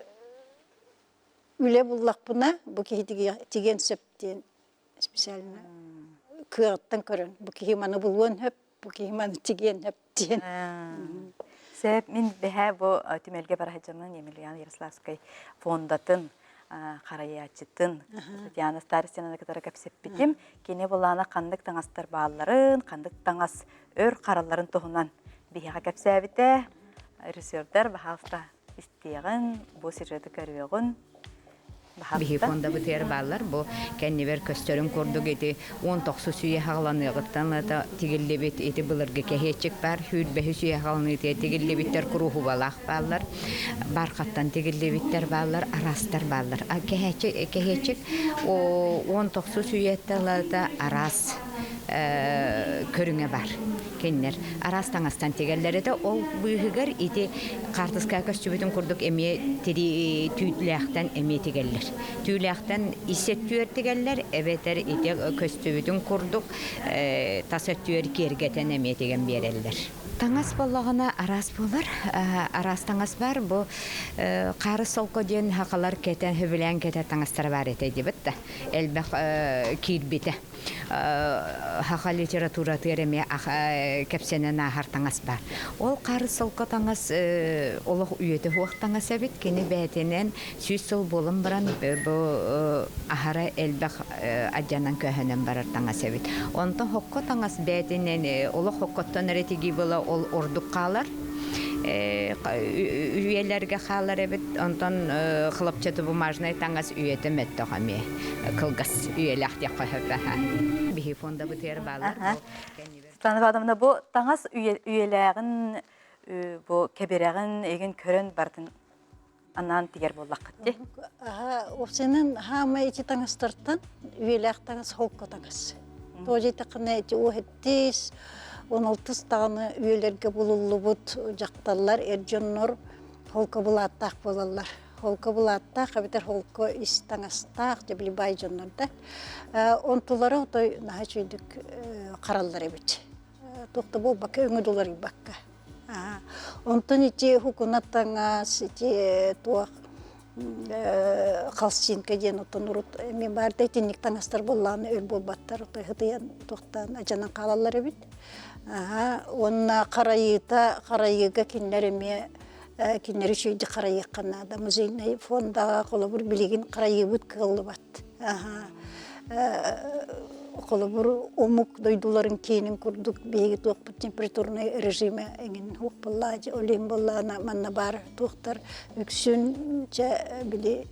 үлэ буллахпына бу киһи тигиэн сөп диэн специально кыаҕыттан көрөн бу киһи маны булуон сөп, бу киһи маны тигиэн сөп диэн. Сөп, мин бэһээ бу түмэлгэ бара сылдьаммын Емельян Ярославскай фондатын харайааччытын Татьяна Старостинаны кытары кэпсэппитим. Кини былаана ханнык таҥастар баалларын, ханнык таҥас өр харалларын туһунан биһиэхэ кэпсээбитэ. Режиссердар, баһаалыста, истиэҕин, бу сюжеты көрүөҕүн. Биһи фондабытыгар бааллар бу кэннибэр көстөрүн курдук ити 19 үйэ хаҕаланыаҕыттан ыта тигиллибит ити былыргы кэһиэччик баар сүүрбэһис үйэ хаҕаланыытыгар тигиллибиттэр куруһубалаах бааллар бархаттан тигиллибиттэр бааллар араастар бааллар кэһээччик кэһиэччик 19 үйэттэн ылата араас көрүҥэ бар кинилэр араас таҥастан тигэллэр этэ. Ол быыһыгар ити хаартыскаҕа көстүбүтүн курдук эмиэ тирии түүлээхтэн эмиэ тигэллэр. Түүлээхтэн ис өттүгэр тигэллэр эбэтэр ити көстүбүтүн курдук тас өттүгэр киэргэтэн эмиэ тигэн биэрэллэр. Таҥас буоллаҕына араас буолар. Араас таҥас баар. Бу хаарыс солко диэн сахалар кэтэн, сөбүлээн кэтэр таҥастара баар этэ диэбит да. Элбэх киирбитэ. Саха литературатыгар эмиэ кэпсэнэн ааһар таҥас баар. Ол хаарыс солко таҥас олох үйэтэ суох таҥас эбит. Кини бэйэтинэн 100 сыл буолан баран бу аһара элбэх адьанан көөһөнөн барар таҥас эбит. Онтон хокко таҥас бэйэтинэн олох хоккоттон эрэ тигии буола ол ордук хаалар. Үйэлэргэ хаалар эбит. Онтон хлопчатобумажнай таҥас үйэтэ мөттөх эмиэ. Кылгас үйэлээх диэххэ сөп. Биһи фондабытыгар бааллар. Светлана Ивановна, бу таҥас үйэлээҕин, бу кэбирэҕин эйигин көрөн бардын анаан тигэр буоллаххыт дии. Уопсайынан хаамай ити таҥастартан үйэлээх таҥас холку таҥас. Тоҕо диэтэххинэ ити уоһэттиис, он алтыс даҕаны үйэлэргэ булуллубут дьахталлар, эр дьоннор холку былааттаах буолаллар. Холку былааттаах эбэтэр холку ис таҥастаах, дьэ били баай дьоннор да. Онтулара отой наһаа үчүгэйдик хараллар эбит. Туох да буолбакка, өҥө да уларыйбакка. Онтон ити хукуна таҥас, ити туох холстинка диэн оттон урут эмиэ баар да итинник таҥастар буоллаҕына өр буолбаттар, отой хытыйан туохтаан адьанан хаалаллар эбит. Уонна харайыыта, харайыыга кинилэр эмиэ кинилэри үчүгэйдик харайыахха наада. Музейнай фондаҕа холобур билигин харайыыбыт кыаллыбат. Холобур, омук дойдуларын киинин курдук биһиги туохпут температурнай режимэ эҥин суох буоллаа, ол иһин буоллаҕына манна баар туохтар үксүн чэ били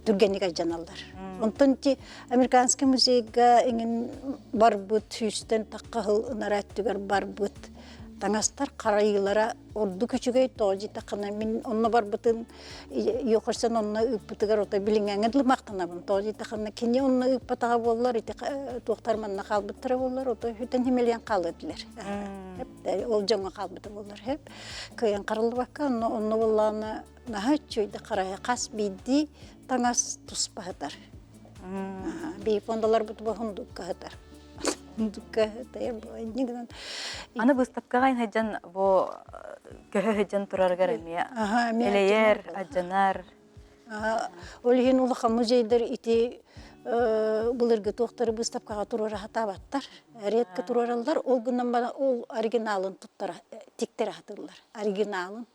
түргэнник алдьаналлар. Онтон ити американский музейга эҥин барбыт сүүстэн тахха сыл ынараа өттүгэр барбыт таҥастар харайыылара ордук үчүгэй тоҕо диэтэххинэ мин онно барбытын Йохарсан онно ыыппытыгар ото билиҥҥээҥҥэ дылы махтанабын. Тоҕо диэтэххинэ кини онно ыыппатаҕа буоллар ити туохтар манна хаалбыттара буоллар ото үтэн химэлийэн хаалыа этилэр. Ол дьоҥҥо хаалбыта буоллар хэп. Кыайан хараллыбакка онно онно буоллаҕына наһаа үчүгэйдик харайа хас биирдии таҥас туспа сытар. Биһи фондаларбыт бу хундукка сытар. Хундукка сытар инньэ гынан Аны быыстапкаҕа сылдьан бу көһө сылдьан турарыгар эмиэ элэйэр, алдьанар. Ол иһин улахан музейдар ити былыргы туохтары быыстапкаҕа туруора сатаабаттар. Редко туруораллар. Ол гынан баран ол оригиналын туттара тиктэрэ сатыыллар. Оригиналын.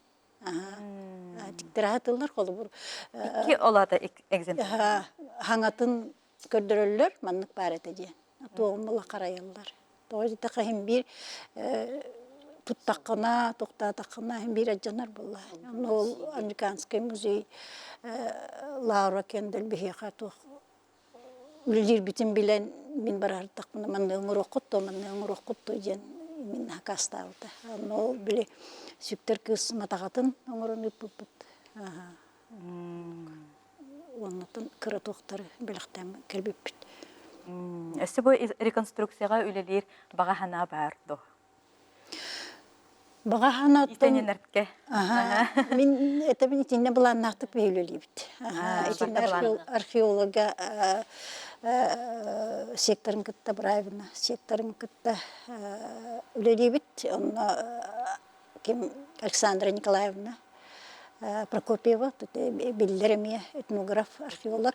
Тиктэрэ сатыыллар холобур. Икки ол аата экземпляр. Хаҥатын көрдөрөллөр, маннык баар этэ диэн. Туоҕун була харайаллар. Тоҕо диэтэххэ иһин биир туттаххына, тохтоотоххуна иһин биир алдьанар буолла. Ол американский музей Лаура Кендаль биһиэхэ туох үлэлиирбитин билэн мин бараардахпына манны оҥоруоххут дуо, манны оҥоруоххут дуо диэн мин акаастаабыта. Онно ол били сүктэр кыыс матаҕатын оҥорон ыыппыппыт. уоннаттан кыра туохтары бэлэхтээн кэлбиппит. Өссө бу реконструкцияҕа үлэлиир баҕа санаа баар дуо? Баҕа санааттан Итиннэргэ. Мин этэбин итиннэ былааннаахтык биһи үлэлиибит. Итиннэ археолога секторын кытта правильно секторын кытта үлэлиибит. Онно ким Александра Николаевна Прокопьева биллэр эмиэ этнограф, археолог.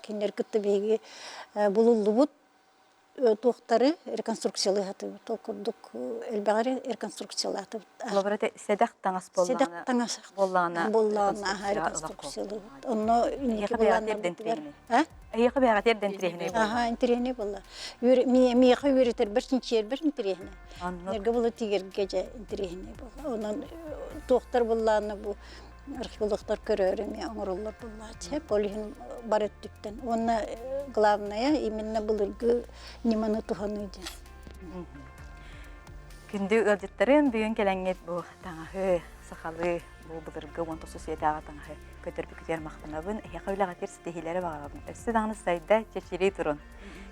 Кинилэр кытта биһиги булуллубут туохтары реконструкциялыы сатыыбыт. Ол курдук элбэҕи реконструкциялаатыбыт. Холобура сэдэх таҥас буоллаҕына Сэдэх таҥас буоллаҕына буоллаҕына реконструкциялыыбыт. Онно инники былааннарбытыгар Эйиэхэ бэйэҕэ эрдэ интэриэһинэй буолла. Аха, интэриэһинэй буолла. Миэхэ үөрэтэрбэр, чинчийэрбэр интэриэһинэй. Эргэ була тигэргэ дьэ интэриэһинэй буолла. Онон туохтар буллааны бу археологтар көрөөр эмиэ оҥороллор буоллааччы. Ол иһин бар өттүттэн. Уонна главное именно былыргы ньыманы туһаныы диэн. Күндү ыалдьыттарым, бүгүн кэлэҥҥит бу таҥаһы сахалыы бу былыргы 19 үйэтээҕи таҥаһы көтөрбүкүтүгэр махтанабын. Эһиэхэ үлэҕитигэр ситиһиилэри баҕарабын. Өссө даҕаны сайда, чэчирии турун.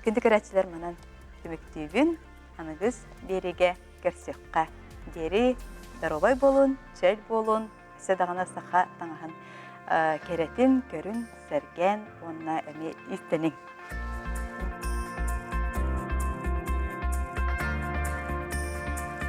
Күндү көрөөччүлэр манан түмүктүүбүн. Аныгыс биэриигэ көрсүөххэ диэри доруобай буолун, чөл буолун, өссө даҕаны саха таҥаһын кэрэтин, көрүн, сэргээн уонна эмиэ иистэниҥ.